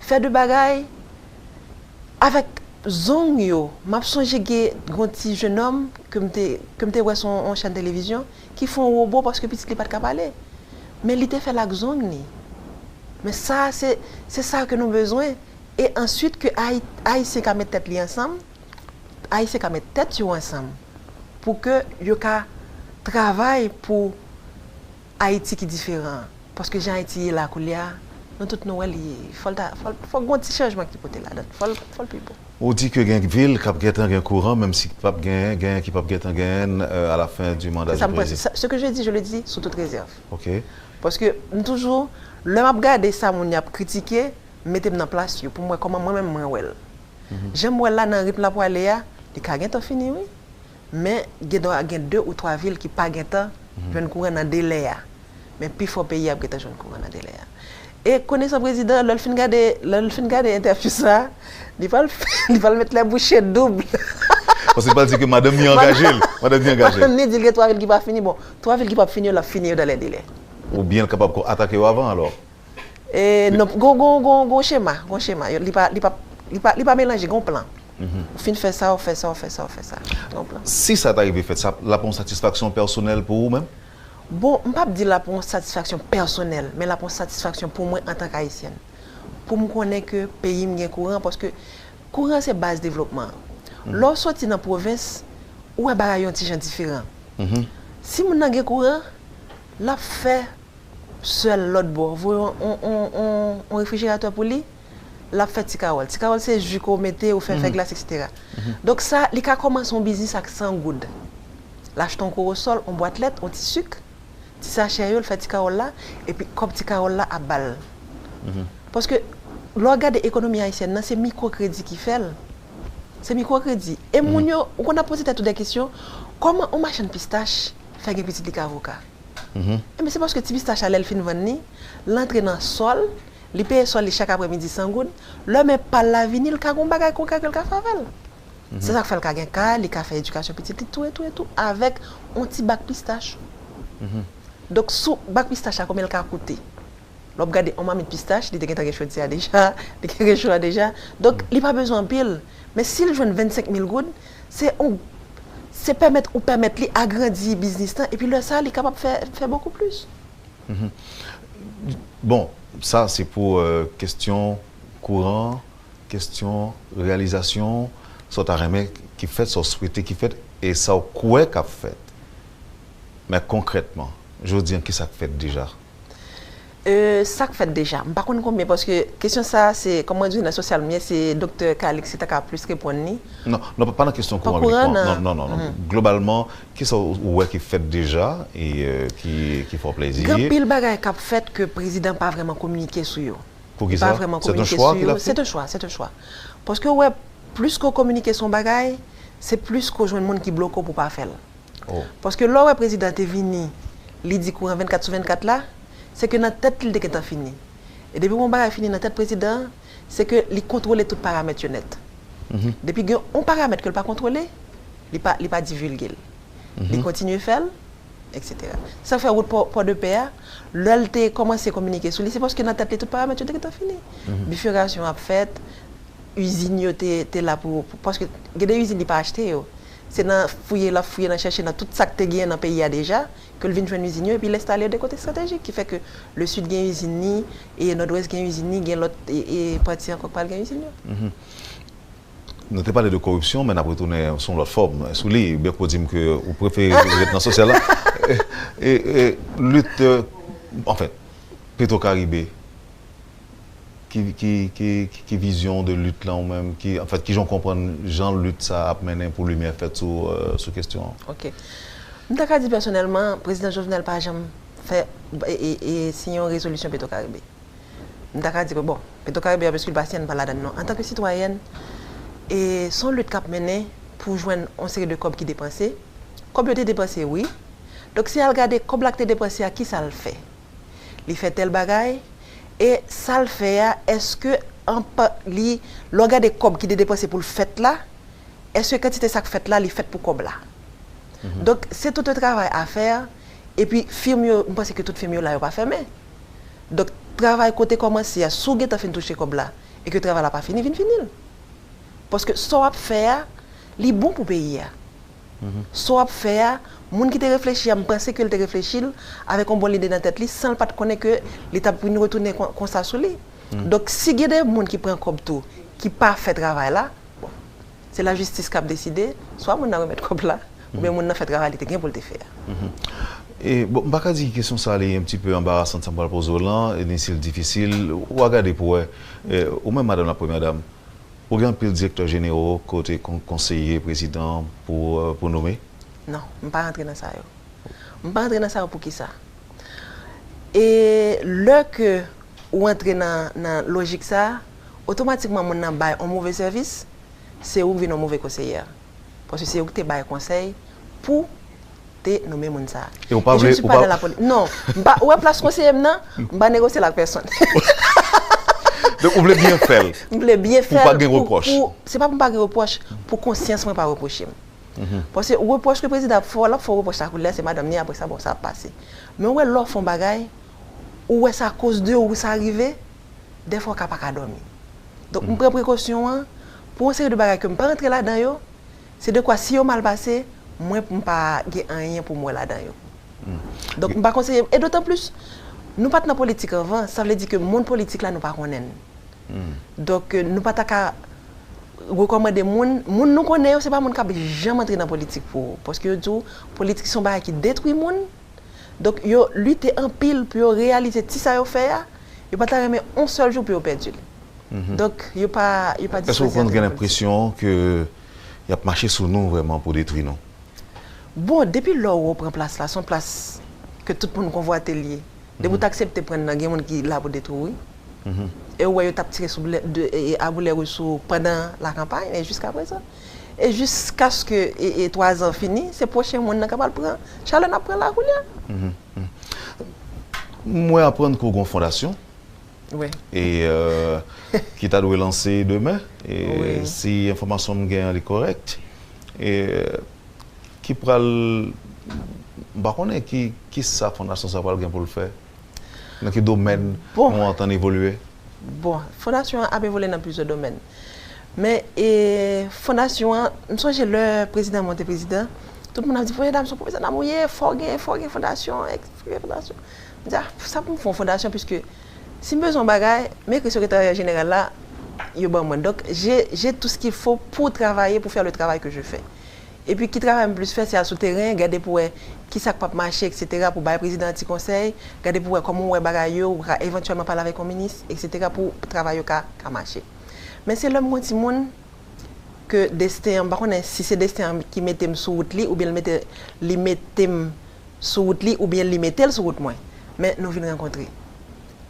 fè de bagay avèk zong yo. M ap sonje gen yon ti jenòm ke m te, ke m te wè sou yon, yon chèn televizyon ki fè yon wobo paske pitit li pa t ka pale. Men li te fè l ak zong li. Men sa, se, se sa ke nou bezwen. E answit ke Ayi-, Ayisyen ka met tèt li ansanm, Ayisyen ka met tèt yo ansanm pou ke yo ka travay pou Ayiti ki diferan. Paske jan Ayiti ye la koulye a, nou tout nou wè li, fò l ta, fò l, fò gen yon ti chanjman ki pote ladan, fò l, fò l pi bon. Ou di ke gen vil k ap gentan gen kouran, menm si p ap genyen, genyen ki p ap gentan genyen a la fen di manda di prezidan. Ce que je dis, je le dis sous toute réserve. Ok. Paske m toujou, lè m ap gade sa moun y ap kritike, m mete m nan plas yo pou m wè kòman mwen menm mwen wè l. Jan m wè l la nan ritm l ap pwale a, li ka gentan fini wi. Men gen dwa gen de ou twa vil ki pa gentan jwenn kouran nan delè a. Men pifò peyi a ap gentan jwenn kouran nan delè a. E konesan prezidan, lè l fin gade, lè l fin gade entèvyou sa, li pral li pral met lè bouche doub. Paske l pral di ke madanm li angaje l. Madanm li angaje l. Madanm li di l gen twa vil ki pa fini. Bon, twa vil ki p ap fini yo, l ap fini yo dans les délais. Oubyen l kapab atake yo avan alò. E non, gon gon gon gon chema, gon chema. Li pa li pa li pa li pa melanje, gon plan. Ou fin fè sa, ou fè sa, ou fè sa, ou fè sa. Gon plan. Si sa ta rive fèt, sa l ap yon satisfaksyon pèsonèl pou ou menm? Bon, m p ap di l ap yon satisfaksyon pèsonèl, men l ap yon satisfaksyon pou mwen antank ayisyèn. Pou m konnen ke peyi m gen kouran, paske kouran se baz devlopman an. Lè w soti nan pwovens, ou wè bagay yo yon ti jan diferan. Si moun nan gen kouran, l ap fè sèl lòt bò, voye yon, yon, yon, yon, yon refrijeratè pou li, l ap fè ti kawòl. Ti kawòl se ji ke w mete, ou fè, fè glas, etsetera. Donk sa, li ka kòmanse yon biznis ak san goud. L achte yon korosòl, yon bwat lèt, yon ti sik, ti sachè yo, l fè ti kawòl la, epi kòb ti kawòl la ap ba l. Paske, lè w gade ekonomi ayisyèn nan, se mikwokredi ki fè l. Se mikwokredi. E moun yo, ou konn ap poze tèt ou de kesyon, kòman yon machann pistach fè gen pitit li k avoka? Enben, se paske ti pistach la, lè l fin vann li, l antre nan sòl, li peye sòl li chak aprèmidi san goud, lè men pa l la vini, l ka gen yon bagay konkrè ke l ka fè avè l. Se sa k fè l ka gen kay, li ka fè edikasyon pitit li, tou e tou e tou, avèk yon ti bak pistach. Donk, sou bak pistach la, konbyen l ka koute? Lè w ap gade yon mamit pistach, li te gentan gen chodyè a deja, li gentan gen cho a deja. Donk, li pa bezwen anpil. Men si l jwenn vennsenk mil goud, se yon, se pèmèt ou pèmèt li agrandi biznis lan, epi lè sa, li kapab fè, fè bokou plis. Bon, sa se pou euh, kesyon kouran, kesyon reyalizasyon, sa w ta renmen ki fèt, sa w swete ki fèt, e sa w kwè k ap fèt. Men konkrètman, jodi a, kisa k fèt deja? Euh, sa k fèt deja? M pa konn konbyen, paske kesyon sa a, se, kòm mwen di w, nan sosyal m ye, se Doktè Calix ki ta ka plis reponn li. Non, non, pa nan kesyon kouran inikman. Non, non, non, non. Globalman, kisa w wè ki fèt deja e euh, ki, ki fè w plezi? Gen anpil bagay k ap fèt ke prezidan pa vrèman kominike sou yo. Poukisa? Se yon chwa ki l ap fè? Se yon chwa, se yon chwa. Paske w wè, plis ke w kominike sou yon bagay, se plis ke w jwenn moun ki bloke w pou w pa fè l. Paske lè w wè prezidan te vini, li di kouran vennkat sou vennkat la, se ke nan tèt li l te gentan fini. E depi yon bagay fini nan tèt prezidan an, se ke li kontwole tout paramèt yo nèt. Depi gen yon paramèt ke l pa kontwole, li pa, li pa divilge l. Li kontinye fè l, etsetera. Sa k fè wout Pò, Pò de Pè a, lè l te kòmanse kominike sou li, se paske nan tèt li tout paramèt yo te gentan fini. Bifirasyon ap fèt, izin yo te, te la pou, pou, paske gen de izin li pa achte yo. Se nan fouye l ap fouye, nan chèche nan tout sa k te genyen nan peyi a deja, ke l vin jwenn izin yo, epi l enstale yo de kote estratejik, ki fè ke Lesid gen izin li, e Nòdwès gen izin li, gen lòt e, e pati ankò k pral gen izin yo. Nou te pale de koripsyon, men n ap retounen sou yon lòt fòm sou li. Byen ke w di m ke ou prefere ret nan sosyal la. E, e, e lit, euh, anfen, Petro Caribe, ki, ki, ki, ki, ki vizyon de lit lan ou menm, ki, anfèt, kijan w konprann jan lit sa ap mennen pou limyè fèt sou, euh, sou kesyon an? Ok. M ta ka di pèsonèlman, prezidan Jovenel pa janm fè e, e, e siyen yon rezolisyon Petro Caribe. M ta ka di ke, bon, Petro Caribe a, piske l pa siyen, n pa ladan l non. Antanke sitwayèn, e se yon lit k ap mennen pou jwenn yon seri de kòb ki depanse. Kòb yo te depanse, wi. Donk, si y al gade kòb la k te depanse a, kisa l fè? Li fè tèl bagay, e sa l fè a, èske an pa, li, lè w gade kòb ki te depanse pou l fèt la, èske kantite sa k fèt la, li fèt pou kòb la? Donk, se tout yon travay a fè, epi fim yo, m panse ke tout fim yo la, yo pa fèmen. Donk, travay kote kòmanse a, si w gentan fin touche kòb la, e ke travay la pa fini, vin fini l. Paske sa w ap fè a, li bon pou peyi a. Sa w ap fè a, moun ki te reflechi a, m panse ke l te reflechi l avèk yon bon lide nan tèt li, san l pa t konnen ke li t ap vin retounen kon, konsa sou li. Donk, si gen de moun ki pran kòb tou, ki pa fè travay la, bon, se lajistis k ap deside, swa moun nan remèt kòb la, oubyen moun nan fè travay li te gen pou l te fè a. E, bon, m pa ka di kesyon sa li un petit peu anbarasan sa m pral poze w lan, e ni si l difisil, ou a gade pou wè, e, ou menm madanm la premyè dam, ou gen anpil direktè jenero kote kon, konseye prezidan pou, e, pou nome? Non, m pa rantre nan sa yo. M pa rantre nan sa yo poukisa? E lè ke ou antre nan, nan lojik sa, otomatikman moun nan bay yon move sèvis, se ou k vin yon move konseyè. Paske se ou ki te bay konsèy pou te nome moun sa. E ou pa vle, ou pa... Non, m pa, ou wè plas konseye m nan, m pa negosye l ak pèsonn. Donk ou vle byen fè l. M vle byen fè l. Pou pa gen repwòch. Se pa pou m pa gen repwòch, pou konsyans mwen pa repwoche m. Paske repwòch ke prezidan ap fè w, l ap fè w repwòch sa koulè, se madanm ni, apre sa, bon, sa ap pase. Men ou wè lè w fè yon bagay, ou wè se akoz de ou sa rive, dèfwa w ka pa ka dòmi. Donk, m pran prekosyon an pou yon seri de bagay ke m pa rantre ladan yo, se dekwa si yo mal pase, mwen m pa gen anyen pou m wè ladan yo. Donk, m pa konseye, e dotan plis, nou pa t nan politik anvan, sa vle di ke mond politik la nou pa konnen l. Donk, nou pa ta ka rekòmande moun, moun nou konnen yo, se pa moun k ap janm antre nan politik pou ou. Paske yo di w, politik se yon bagay ki detwi moun. Donk, yo lite anpil pou yo reyalize ti sa yo fè a, yo pa ta renmen yon sèl jou pou yo pèdi l. Donk, yo pa, yo pa dispoze antre nan politik. Èske ou konn gen lenpresyon ke y ap mache sou nou vrèman pou detwi nou? Bon, depi lè w pran plas la, se yon plas ke tout moun konvwate l ye. Depi w t aksepte pran l nan, gen moun ki la pou detwi w, wi. E ou wè yo t ap tire sou boulè, de, e, e, a boulè wouj sou ou pandan lakanpay, e jiskaprezan. E jiskaske, e, e, twa zan fini, se pwochen moun nan k ap al pran chalè n ap pran la koulye a. M wè aprann ke w gen yon fondasyon. Wi. E, euh, ki ta dwe lanse demen. E si enfòmasyon m gen an li kòrèk, e ki pral, m pa konnen ki, ki sa fondasyon sa pral gen pou l fè. Nan ki domèn nou antann evolye? Bon, fondasyon an ap evolye nan plizyè domèn. Men, e, fondasyon an, m sonje lè prezidan mwen te prezidan, tout moun ap di, "Premye dam, se yon pwofesè dam ou ye, fò w gen, fò w gen fondasyon, fò w gen fondasyon." M di, "Ah, sa pou m fè yon fondasyon, piske si m bezwen yon bagay, m ekri sekretarya jeneral la, yo ban mwen." Donk, j'ai, j'ai tout ce qu'il faut pour travailler, pour faire le travail que je fais. Epi ki travay m plis fè, se al sou teren, gade pou wè ki sa k p ap mache, etsetera, pou bay prezidan an ti konsèy, gade pou wè kòman w wè bagay yo, ou ka evantyèlman pale avèk yon minis, etsetera, pou travay yo ka, ka mache. Men se lè m gen yon timoun ke desten an, m pa konnen si se desten an ki mete m sou wout li, oubyen l mete, li mete m sou wout li, oubyen li mete l sou wout mwen. Men nou vin rankontre.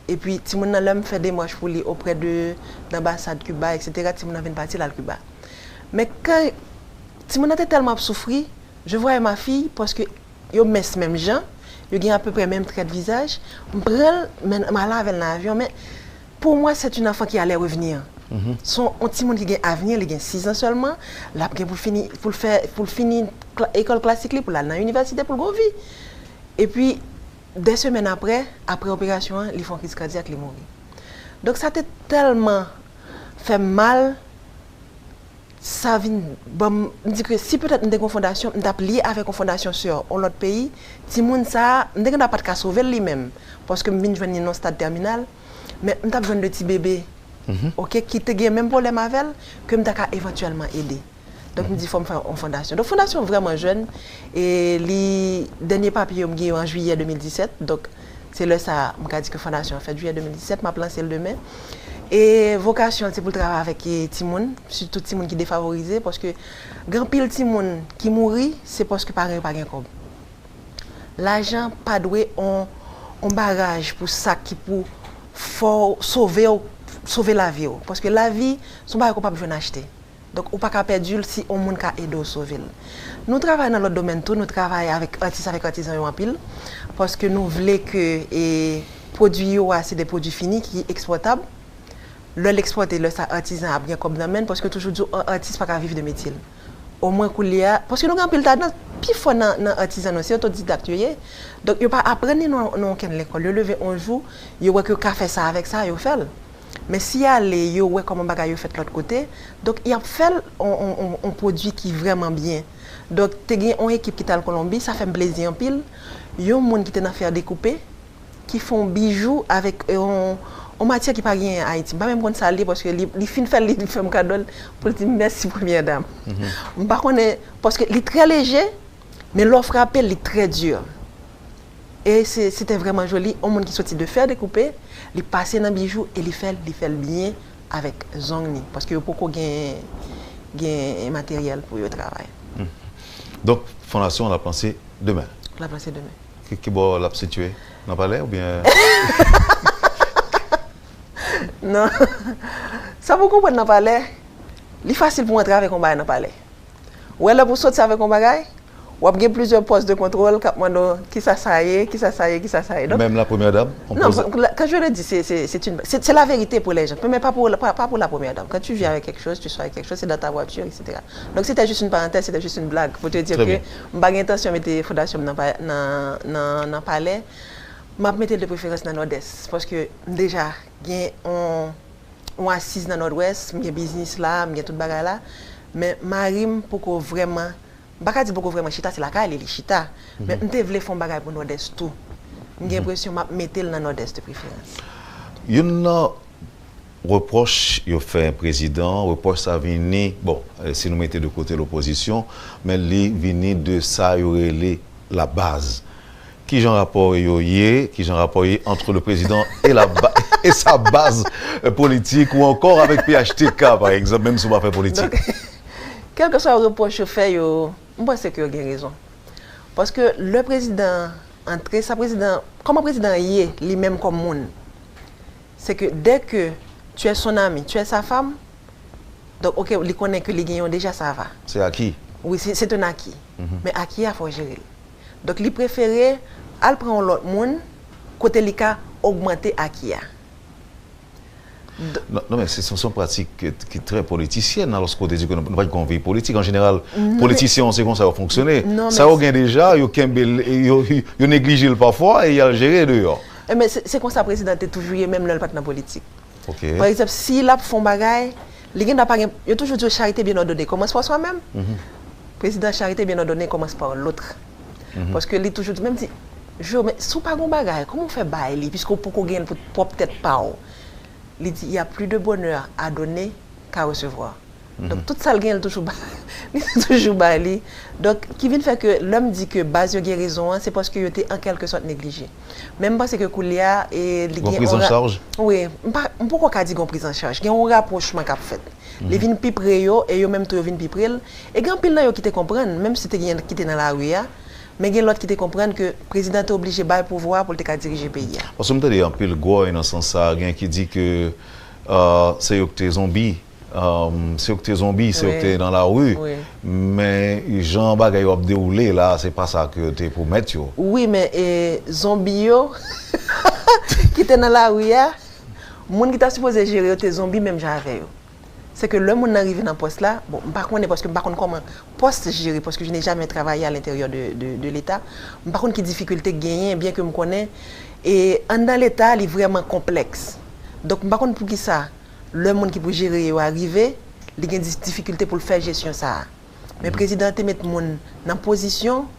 Epi, timoun nan, lè m fè demach pou li oprè de, de anbasad Kiba, etsetera, timoun nan vin pati, l al Kiba. Men kan timoun nan te tèlman ap soufri, je voyais ma fille, paske yo mens menm jan, yo gen apeprè menm trèt vizaj, m pran l, men m ale avè l nan avyon, men pour moi, c'est une enfant qui allait revenir. Se yon, yon timoun ki gen avni, li gen sis zan sèlman, l ap gen pou l fini, pou l fè, pou l fini kla-, ekòl klasik li, pou l al nan inivèsite, pou l gen yon vi. Epi, de semèn aprè, aprè operasyon an, li fè yon kriz kadyak, li mouri. Donk, sa te tèlman fè m mal, sa vin ban m, m di ke si petèt m te gen yon fondasyon, m t ap lye avèk yon fondasyon sè yon lòt peyi, timoun sa a, m te gendwa pa t ka sove l li menm, paske m vin jwenn li nan yon stad tèminal, men m t ap jwenn de ti bebe, oke, ki te gen menm pwoblèm avè l, ke m ta ka evantyèlman ede. Donk, m di fò m fè yon fondasyon. Donk, fondasyon an vrèman jèn, e li, dènye papye yo m gen yo an jiyè de mil disèt, donk, se lè sa a, m ka di ke fondasyon an fèt, jiyè de mil disèt, m ap lanse l demen. E vokasyon an, se pou l travay avèk, e, timoun, sitou timoun ki defavorize, paske gen anpil timoun ki mouri, se paske paran yo pa gen kòb. Lajan pa dwe on, on baraj pou sa ki pou fè w sove w, sove lavi w. Paske lavi, se yon bagay ke w p ap jwenn achte. Donk, ou pa ka pèdi l si yon moun ka ede w sove l. Nou travay nan lòt domèn tou, nou travay avèk atis, avèk atizan yo anpil, paske nou vle ke, e, pwodui yo a, se de pwodui fini ki ekspòtab. Lè l ekspòte, lè sa atizan ap gen kòb nan men l, paske toujou di w, an atis pa ka viv de metye l. Omwen koulye a, paske nou gen anpil talan, pifò nan, nan atizan nou, se otodidakt yo ye. Donk, yo pa aprann li nan, nan okenn lekòl. Yo leve yon jou, yo wè ke yo ka fè sa avèk sa, yo fè l. Men si y ale, yo wè kòman bagay yo fèt lòt kote, donk y ap fè l on, on, on, on pwodui ki vrèman byen. Donk, te gen on ekip ki t al Kolonbi, sa fè m plezi anpil. Yon moun ki te nan fè dekoupe, ki fè on bijou avèk, e, on, on matyè ki pa genyen Ayiti. M pa menm konn sa l ye, paske li, li fin fè l, li fè m kado l pou l di m mèsi, premyè dam. M pa konnen, paske li trè leje, men lè w frape l, li trè di. E se, se te vrèman joli. Yon moun ki soti de fè dekoupe, li pase nan bijou e li fè l, li fè l byen avèk zong li. Paske yo poko gen, gen materyèl pou yo travay. Donk, fondasyon an ap lanse demen. L ap lanse demen. Ki, ki bò l ap sitiye? Nan palè oubyen? Non. Sa pou konprann nan palè, li fasil pou antre avèk yon bagay nan palè. Ou wè lè pou soti avèk yon bagay, w ap gen plizyè pòs de kontwòl k ap mande w kisa sa ye, kisa sa ye, kisa sa ye. Donk, Menm la premyè dam? Non, quand je le dis, c'est, c'est, c'est une, c'est, c'est la vérité pour les gens. Mais pas pour, pas, pas pour la première dame. Quand tu viens avec quelque chose, tu sors avec quelque chose, c'est dans ta voiture, et cetera. Donc c'était juste une parenthèse, c'était juste une blague pour te dire que m pa gen entansyon mete fondasyon m nan, nan, nan, nan palè. M ap mete l de preferans nan Nòdès. Paske m deja gen yon, yon asiz nan Nòdwès, m gen biznis la, m gen tout bagay la. Men mari m poko vrèman M pa ka di poko vrèman chita, se lakay li li chita. Men m te vle fè yon bagay pou Nòdès tou. M gen enpresyon m ap mete l nan Nòdès de preferans. Youn nan repwòch yo fè prezidan, repwòch sa vini, bon, si nou mete de kote lopozisyon, men li vini de sa yo rele la baz. Kijan rapò yo ye, kijan rapò ye entre le président et la et sa baz politik ou ankò avèk P H T K pa egzanp, menm si w pa fè politik? Kèlkeswa repwòch yo fè yo, m panse ke yo gen rezon. Paske lè prezidan antre, sa prezidan, kòman prezidan ye li menm kòm moun, se ke dès que tu es son ami, tu es sa femme, donk ok, li konnen ke li gen yon deja, sa va. Se aki. Wi, se un aki. Men aki a fò w jere l. Donk li prefere al pran yon lòt moun kote li ka ogmante aki a. Non, non, men se yon pratik ki trè politisyèn, alòske w te di ke nou pa t gen yon vi politik. An jeneral, politisyen yo se konsa yo fonksyone. Sa yo gen deja, yo kenbe l, yo neglije l pafwa e y al jere deyò. Enben, se konsa prezidan te toujou ye, menm lè l pa t nan politik. Ok. Pa egzanp, si l ap fè yon bagay, li gendwa pa gen, yo toujou di w charité bien ordonnée commence par soi-même. Prezidan, charité bien ordonnée commence par l'autre. Paske li toujou di, menm di, Jo, men si w pa gen yon bagay, kòman w fè bay li, piske w poko gen l pou pwòp tèt pa w? Li di, il y a plus de bonheur à donner qu'à recevoir. Donk tout sa l gen, li toujou bay, li toujou bay li. Donk ki vin fè ke lè m di ke baz yo gen rezon an, se paske yo te an kèlke sòt neglije. Men m panse ke koulye a, e li gen yon ra- Gon priz an chaj? Wi, m pa, m poko ka di gon priz an chaj. Gen yon rapwochman k ap fèt. Li vin pi pre yo, e yo menm tou yo vin pi pre l. E gen anpil nan yo ki te konprann, menm si te gen ki te nan lari a, men gen lòt ki te konprann ke prezidan te oblije bay pouvwa pou l te ka dirije peyi a. Paske m tande anpil gwòy nan sans sa, gen ki di ke se yo ki te zonbi, se yo ki te zonbi, se yo ki te nan lari. Men jan bagay yo ap dewoule la, se pa sa ke yo te pwomèt yo. Wi, men e, zonbi yo ki te nan lari a, moun ki ta sipoze jere yo te zonbi menm jan avè yo. Se ke lè moun nan rive nan pòs la, bon, m pa konnen paske m pa konn kòman pòs jere, paske je n'ai jamais travaillé à l'intérieur de, de, de l'État. M pa konn ki difikilte k genyen, byen ke m konnen, e anndan Leta, li vrèman konplèks. Donk, m pa konn poukisa, lè moun ki pou jere yo a rive, li gen di- difikilte pou l fè jesyon sa a. Men prezidan an te met moun nan pozisyon,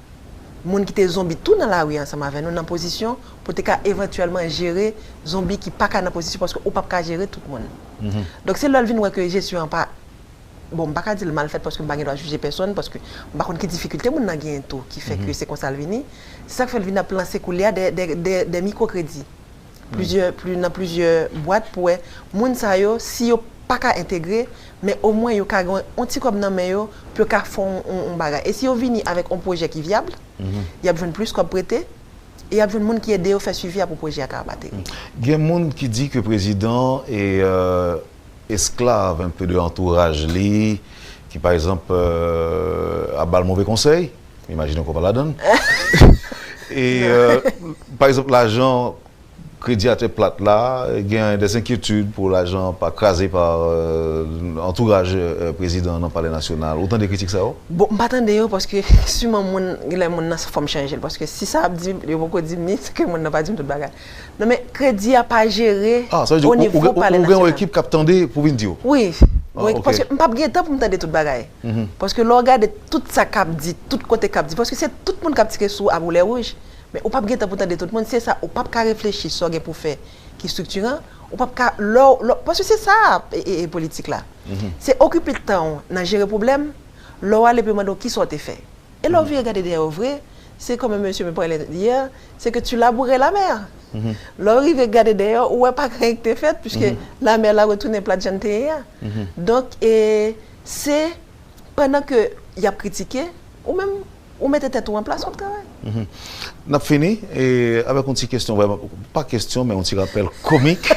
moun ki te zonbi tou nan lari ansanm avè nou, nan pozisyon pou te ka evantyèlman jere zonbi ki pa ka nan pozisyon, paske ou p ap ka jere tout moun. Donk se lè l vin wè ke jesyon an pa, bon, m pa ka di l mal fèt paske m pa gen dwa jije pèsonn, paske m pa konn ki difikilte moun nan genyen tou ki fè ke se konsa l vini. Se sa k fè l vin ap lanse koulye a de, de, de, de mikwo kredi. Plizyè, pli, nan plizyè bwat pou wè moun sa yo, si yo pa ka entegre, men omwen yo ka gen yon ti kòb nan men yo pou yo ka fè yon, yon, yon bagay. E si yo vini avèk yon pwojè ki vyab, y ap jwenn plis kòb prete, e y ap jwenn moun ki ede yo fè swivi a pou pwojè a ka ap ateri. Gen moun ki di ke prezidan e, euh, esklav un peu de antouraj li, ki pa egzanp, euh, ap ba l move konsèy, m imajine w konprann ladan l. E, euh, pa egzanp, lajan Kredi atè plat la, gen des inquiétudes pou lajan pa kraze pa, euh, antouraj, euh, prezidan nan Palè Nasyonal. Ou tande kritik sa yo? Bon, m pa tande yo paske siman moun, genlè moun nan fò m chanje l. Paske si sa ap di m, yo poko di m li, se ke moun nan pa di m tout bagay. Non, men kredi a pa jere o nivo Palè Nasyonal. Ah, sa vle di ou gen yon ekip k ap tande pou vin di w? Wi, paske m p ap gen tan pou m tande tout bagay. Paske lè w gade tout sa k ap di, tout kote k ap di, paske se tout moun k ap tire sou w a boulè wouj. Men ou p ap gen tan pou tande tout moun, se sa, ou p ap ka reflechi sa w gen pou fè ki estriktiran, ou p ap ka, lè w, lè w, paske se sa, e, e, e politik la. Se okipe tan w nan jere pwoblèm, lè w ale pou yo mande w kisa w te fè. E lè w vire gade dèyè w vre, C'est comme un monsieur me parlait hier, c'est que tu labourais la mer. Lè w rive gade dèyè, ou wè pa gen anyen ki te fèt, puiske la mer la retounen plat jan l te ye a. Donk, e, se pandan ke y ap kritike, ou menm, ou mete tèt ou an plas, w ap travay. N ap fini e, avèk yon ti kesyon vrèman, pa kesyon, men yon ti rapèl komik.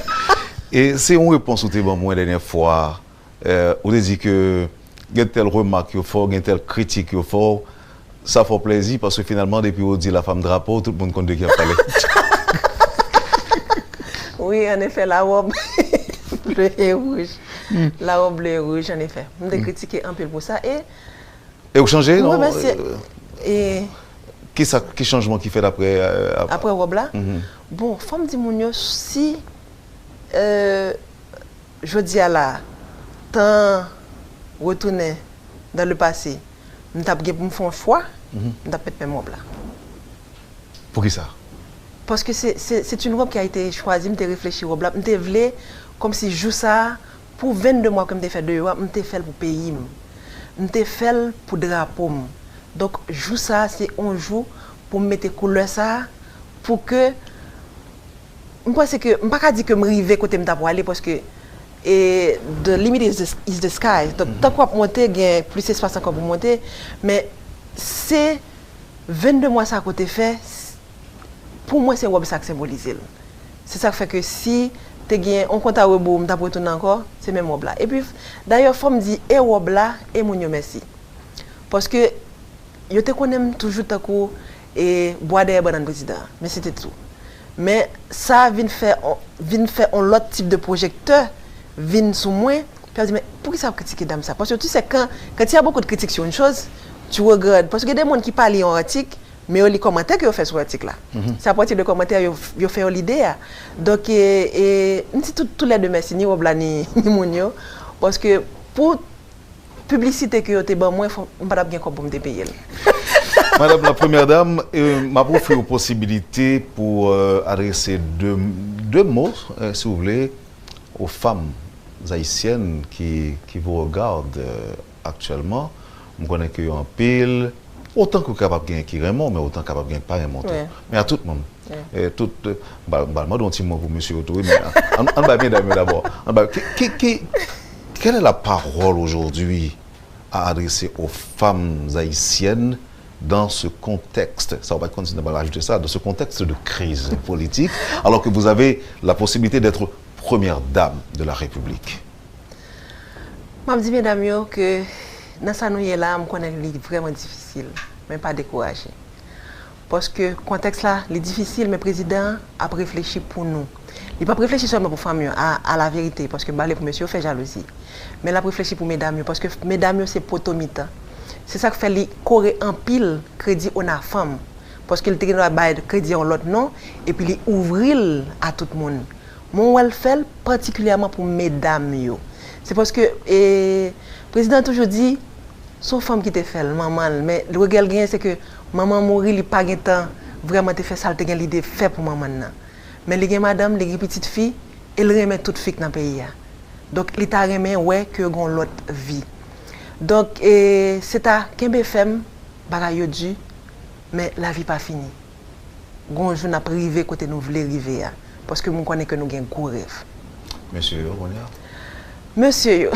E se yon repons ou te ban mwen dènyè fwa. E, ou te di ke gen tèl remak yo fè w, gen tèl kritik yo fè w. Sa fè w plezi, paske finalman, depi w di la femme drapeau, tout moun konn de ki y ap pale. Wi, an efè, la robe bleue et rouge. La robe bleue et rouge, an efè. M te kritike anpil pou sa. E E w chanje, m non? Remèsye. E, E ki sa, ki chanjman ki fèt apre? E, ap- apre wòb la? Bon, fò m di moun yo, si e, jodi a la, tan retounen dans le passé, m t ap gen pou m fè yon fwa, m t ap met menm wòb la. Poukisa? Paske se, se, c'est une robe qui a été choisie, m te reflechi wòb la, m te vle, kòmsi jou sa a, pou vennde mwa ke m te fè deyò a, m te fè l pou peyi m. M te fè l pou drapo m. Donk, jou sa a, se yon jou pou m mete koulè sa a, pou ke, m panse ke, m pa ka di ke m rive kote m ta pwale, paske e, the limit is the, is the sky. Donk, tank w ap monte, gen plis espas ankò pou monte. Men, se vennde mwa sa a ke w te fè, s- pou mwen, se wòb sa k senbolize l. Se sa k fè ke si te gen yon kont a rebours, m t ap retounen ankò, se menm wòb la. Epi, dayè, fò m di e wòb la, e moun yo mèsi. Paske yo te konnen m toujou tankou e bwa dèyè bannann prezidan an. Men se te tou. Men sa vin fè on, vin fè on lòt tip de pwojektè vin sou mwen. Pi ap di, men poukisa w ap kritike dam sa? Paske tu sais, quand, quand il y a beaucoup de critiques sur une chose, tu regardes. Paske gen de moun ki pa li yon atik, men yo li kòmantè ke yo fè sou atik la. Se apati de kòmantè yo, yo fè yo lide a. Donk, e, e, m di tout, toulède mèsi, ni wòb la, ni, ni moun yo. Paske pou piblisite ke yo te ban mwen, fò, m pa t ap gen kòb pou m te peye l. Madame la Première Dame, e, m ap ofri w posibilite pou e, adrese de, de mo, e, si w vle, aux femmes haïtiennes qui, qui vous regardent e, actuellement. M konnen ke yo anpil, otan ke w kapab gen ki renmen w, men otan kapab gen ki pa renmen w tou. Men a tout moun. E, tout, e, m pral, m pral mande yon ti mo pou mesye yo tou, wi, men an, an bay medam yo dabò. An bay, ki, ki, ki, quelle est la parole aujourd'hui à adresser aux femmes haïtiennes dans ce contexte, sa w pa konn si nou pral ajoute sa, dans ce contexte de crise politique, alors que vous avez la possibilité d'être première dame de la République? M ap di medam yo ke nan sa nou ye la, m konnen li vrèman difisil, men pa dekouraje. Paske kontèks la, li difisil, men prezidan an ap reflechi pou nou. Li p ap reflechi sèlman pou fanm yo, a, a la verite, paske m pale pou mesye yo fè jalouzi. Men l ap reflechi pou medam yo, paske medam yo se poto mitan. Se sa k fè li kore anpil kredi ONAFAM, paske li te gen dwa bay kredi a yon lòt non, epi li ouvri l a tout moun. Men w wè l fè l patikilyèman pou medam yo. Se paske, e, prezidan an toujou di, se yon fanm ki te fè l, manman l, men regè l genyen se ke manman mouri, li pa gentan vrèman te fè sa l te gen lide fè pou manman l nan. Men li gen madanm, li gen pitit fi, e l renmen tout fi k nan peyi a. Donk, li ta renmen wè ke yo gen yon lòt vi. Donk, e, se ta kenbe fèm, bagay yo di, men lavi pa fini. Gon jou n ap rive kote nou vle rive a, paske m konnen ke nou gen gwo rèv. Mesye yo, kounye a? Mesye yo.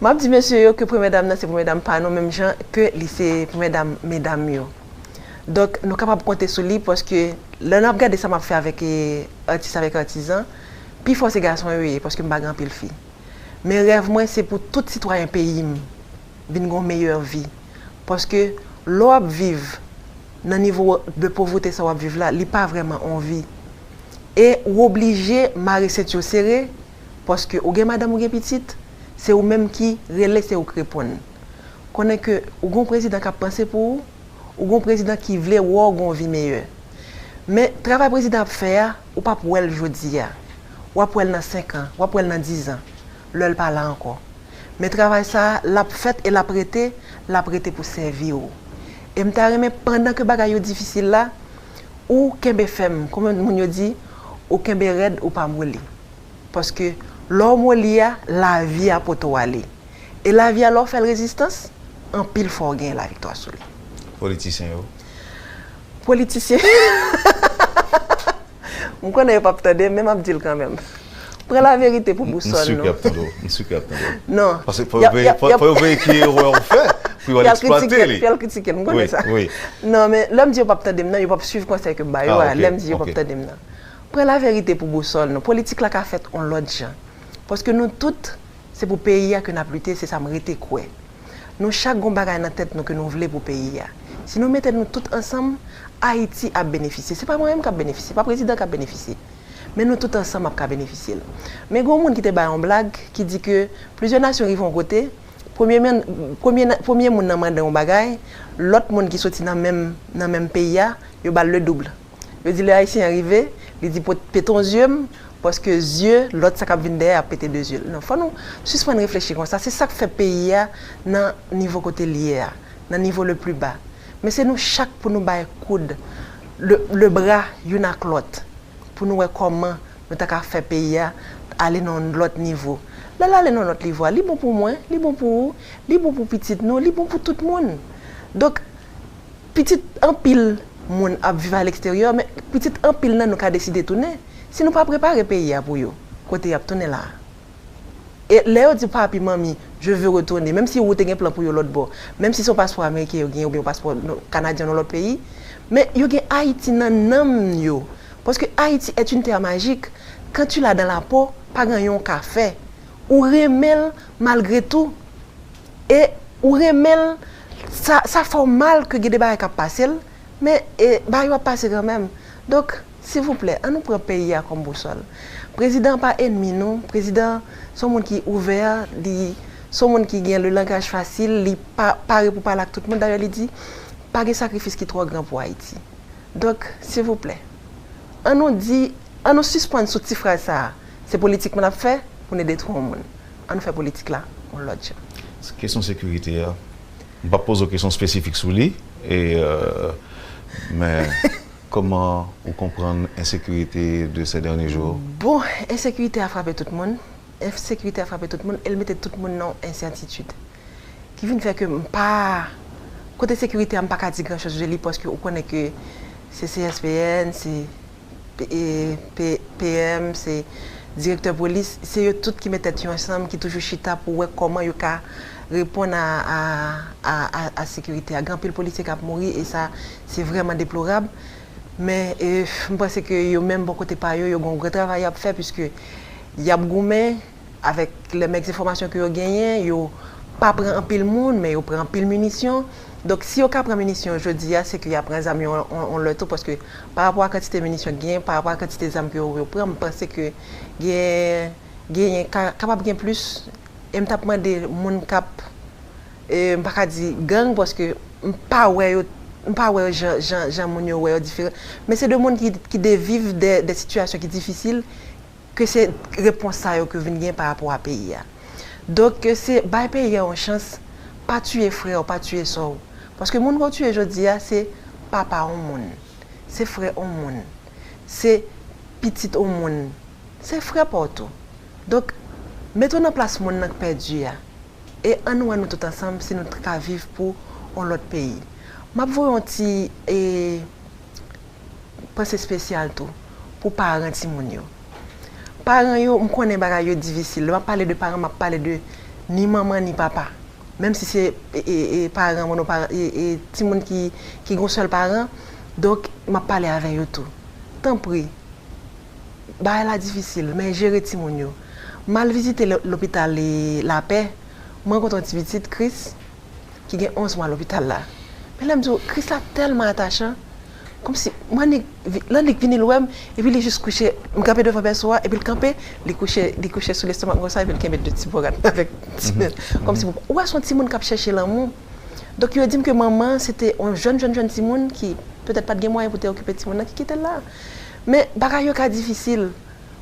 M ap di mesye yo ke premyè dam nan se premyè dam pa nou, menm jan ke li se premyè dam medam yo. Donk, nou kapab konte sou li, paske lè n ap gade sa m ap fè avèk, e, atis avèk atizan, pifò se gason yo ye, paske m pa gen anpil fi. Men rèv mwen se pou tout sitwayen peyi m vin gen yon meyè vi. Paske lè w ap viv nan nivo de povreté sa w ap viv la, li pa vrèman yon vi. E ou oblije mare senti w sere, paske ou gen madanm, ou gen pitit, se ou menm ki rele, se ou k reponn. Konnen ke ou gen yon prezidan k ap panse pou ou, ou gen yon prezidan ki vle wè w gen yon vi meyè. Men travay prezidan ap fè a, ou p ap wè l jodi a. W ap wè l nan senk an, w ap wè l nan diz an, lè l pa la ankò. Men travay sa a, l ap fèt e l ap rete, l ap rete pou sèvi w. E m ta renmen, pandan ke bagay yo difisil la, ou kenbe fèm, kòm moun yo di, ou kenbe rèd, ou pa moli. Paske lè w moli a, lavi a pote w ale. E lavi a, lè w fè l rezistans, anpil fwa w genyen laviktwa sou li. Politisyen yo. Politisyen. M konnen yo p ap tande m, men m ap di l kanmenm. Pran laverite pou bousòl nou. M si ke y ap tande w. M si ke y ap tande w. Non. Paske fò yo veye ki erè w fè pou yo al eksplwate li. Pou y al kritike l, m konnen sa. Non, men lè m di yo p ap tande m nan, yo p ap swiv konsèy ke m ba yo a. Lè m di yo p ap tande m nan. Pran laverite pou bousòl nou. Politik la ka fèt on lòt jan. Paske nou tout, se pou peyi a ke n ap lite, se sa m rete kwè. Nou chak gon bagay nan tèt nou ke nou vle pou peyi a. Si nou mete nou tout ansanm, Ayiti ap benefisye. Se pa mwen menm k ap benefisye, se pa prezidan k ap benefisye. Men nou tout ansanm ap ka benefisye l. Men gon moun ki te bay yon blag ki di ke plizyè nasyon rive yon kote, premye, premye, premye moun nan mande yon bagay, lòt moun ki soti nan menm, nan menm peyi a, yo ba l le double. Yo di lè Ayisyen an rive, li di pete yon zye m, paske zye lòt sa k ap vin dèyè ap pete de zye l. Non, fò nou sispann reflechi konsa. Se sa k fè peyi a nan nivo kote l ye a, nan nivo le pli ba. Men se nou chak pou nou bay koud, le, le bra youn ak lòt, pou nou wè kòman nou ta ka fè peyi a ale nan yon lòt nivo. Lè l ale nan yon lòt nivo a, li bon pou mwen, li bon pou ou, li bon pou pitit nou, li bon pou tout moun. Donk, pitit anpil moun ap viv aleksteryè, men pitit anpil nan nou ka deside tounen. Si nou pa prepare peyi a pou yo, kote y ap tounen la a? E lè yo di papi, manmi, je veux retourner, menm si ou te gen plan pou yo lòt bò, menm si se yon paspò ameriken yo genyen oubyen yon paspò kanadyen nan lòt peyi, men yo gen Ayiti nan nanm yo. Paske Ayiti est une terre magique. Quand tu l'as dans la peau, pa gen anyen w ka fè. Ou renmen l malgre tou. E ou renmen l, sa, sa fè w mal ke gen de bagay k ap pase l, men e, bagay yo ap pase kanmenm. Donk, silvouplè, ann nou pran peyi a kòm bousòl. Prezidan an pa ènmi nou, prezidan se yon moun ki ouvè, li se yon moun ki gen le langaj fasil, li pa, pare pou pale ak tout moun. Dayè, li di, pa gen sakrifis ki twò gran pou Ayiti. Donk, silvouplè, ann nou di, ann nou sispann sou ti fraz sa a. Se politik moun ap fè pou nou detwi yon moun. Ann nou fè politik la yon lòt jan. Kesyon sekirite a, m p ap poze w kesyon espesifik sou li, e, euh, men kòman ou konprann ensekirite de ces derniers jours? Bon, ensekirite a frape tout moun. Ensekirite a frape tout moun e l mete tout moun nan yon ensètitid ki vin fè ke m pa, kote sekirite a, m pa ka di gran choz de li paske ou konnen ke se C S P N, se P-, e, P-, P M, se direktè polis, se yo tout ki met tèt yo ansanm, ki toujou chita pou wè kòman yo ka reponn a, a, a, a, a sekirite a. Gen anpil polisye k ap mouri e sa, se vrèman deplorab. Men, e, m panse ke yo menm bò kote pa yo, yo gen yon gran travay y ap fè, piske y ap goumen avèk lè mèg enfòmasyon ke yo genyen, yo pa pran anpil moun, men yo pran anpil minisyon. Donk, si yo ka pran minisyon jodi a, se ke y ap pran zam yo on, on, on lè tou, paske pa rapò a kantite minisyon k genyen, pa rapò a kantite zam ke yo, yo pran, m panse ke gen, genyen, ka, kapab gen plis. E m t ap mande moun k ap, e, m pa ka di gang, paske m pa wè yo, m pa wè jan, jan, jan moun yo wè yo diferan. Men se de moun ki, ki deviv de, de sitiyasyon ki difisil, ke se repons sa yo ke vin gen pa rapò a peyi a. Donk, ke se bay peyi a yon chans, pa tiye frè w, pa tiye sè w. Paske moun ke w tiye jodi a, se papa yon moun, se frè yon moun, se pitit yon moun, se frè pa w tou. Donk, mete w nan plas moun nan k pèdi a. E ann wè nou tout ansanm si nou t ka viv pou yon lòt peyi. M ap voye yon ti, e, panse espesyal tou pou paran timoun yo. Paran yo, m konnen bagay yo difisil. Lè m ap pale de paran, m ap pale de ni manman ni papa. Menm si se, e, e, e, paran, monoparan, e, e, timoun ki, ki gen yon sèl paran, donk, m ap pale avè yo tou. Tanpri, bagay la difisil, men jere timoun yo. M al vizite lo-, lopital, e, Lapè, m rankontre yon ti pitit, Chris, ki gen onz mwa lopital la. Men lè m di w, Chris la tèlman atachan, kòmsi m annik vi-, l annik vini l wè m, epi li jis kouche, m kanpe devan bèso a, epi l kanpe, li kouche, li kouche sou lestomak m konsa, epi l kenbe de ti bò rad avèk ti men l. Kòmsi pou, ou wè se yon timoun k ap chèche lanmou. Donk yo di m ke manman an se te yon jèn, jèn, jèn timoun ki petèt pa t gen mwayen pou te okipe timoun nan, ki kite l la. Men bagay yo ka difisil.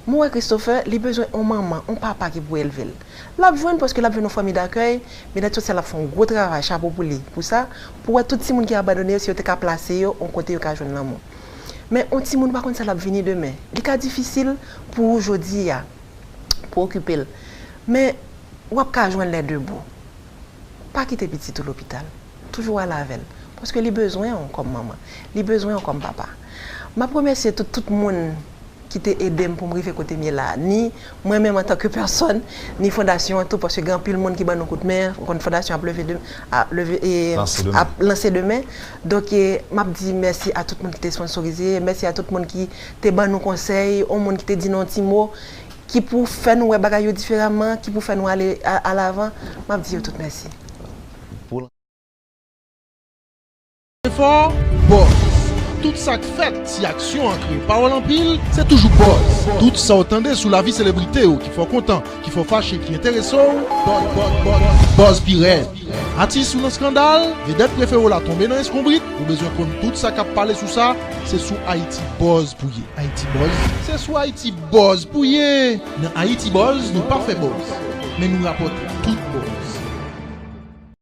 Mwen wè Christopher, li bezwen yon manman, yon papa ki pou elve l. L ap jwenn paske l ap jwenn yon fanmi dakèy, men lèt sosyal ap fè yon gwo travay, chapo pou li, pou sa, pou wè tout timoun ki abandone yo, si yo te ka plase yo yon kote yo ka jwenn lanmou. Men yon timoun pa konn sa l ap vini demen. Li ka difisil pou ou jodi a, pou okipe l. Men w ap ka jwenn lè de bou. Pa kite pitit ou lopital. Toujou ale avè l. Paske li bezwen w kòm manman, li bezwen w kòm papa. M ap remèsye tout, tout moun ki te ede m pou m rive kote m ye la, ni mwen menm antanke pèsòn, ni fondasyon an tou, paske gen anpil moun ki ban nou kout men, ou konn fondasyon ap leve de, a, leve, e, ap lanse demen. Donk, e, m ap di mèsi a tout moun ki te sponsorize, mèsi a tout moun ki te ban nou konsèy, yon moun ki te di nou yon ti mo, ki pou fè nou wè bagay yo diferaman, ki pou fè nou ale a, alavan, m ap di yo tout mèsi. Efò, buzz. Tout sa k fèt, si aksyon an kreye pawòl anpil, se toujou buzz. Tout sa w tande sou lavi selebrite yo ki fè w kontan, ki fè w fache, ki enterese w, buzz, buzz, buzz, buzz pi rèd. Atis ou nan eskandal, vedèt prefere w la tonbe nan eskonbrit, ou bezwen konn tout sa k ap pale sou sa, se sou Ayiti Buzz pou ye. Ayiti Buzz, se sou Ayiti Buzz pou ye. Nan Ayiti Buzz, nou pa fè buzz, men nou rapòte.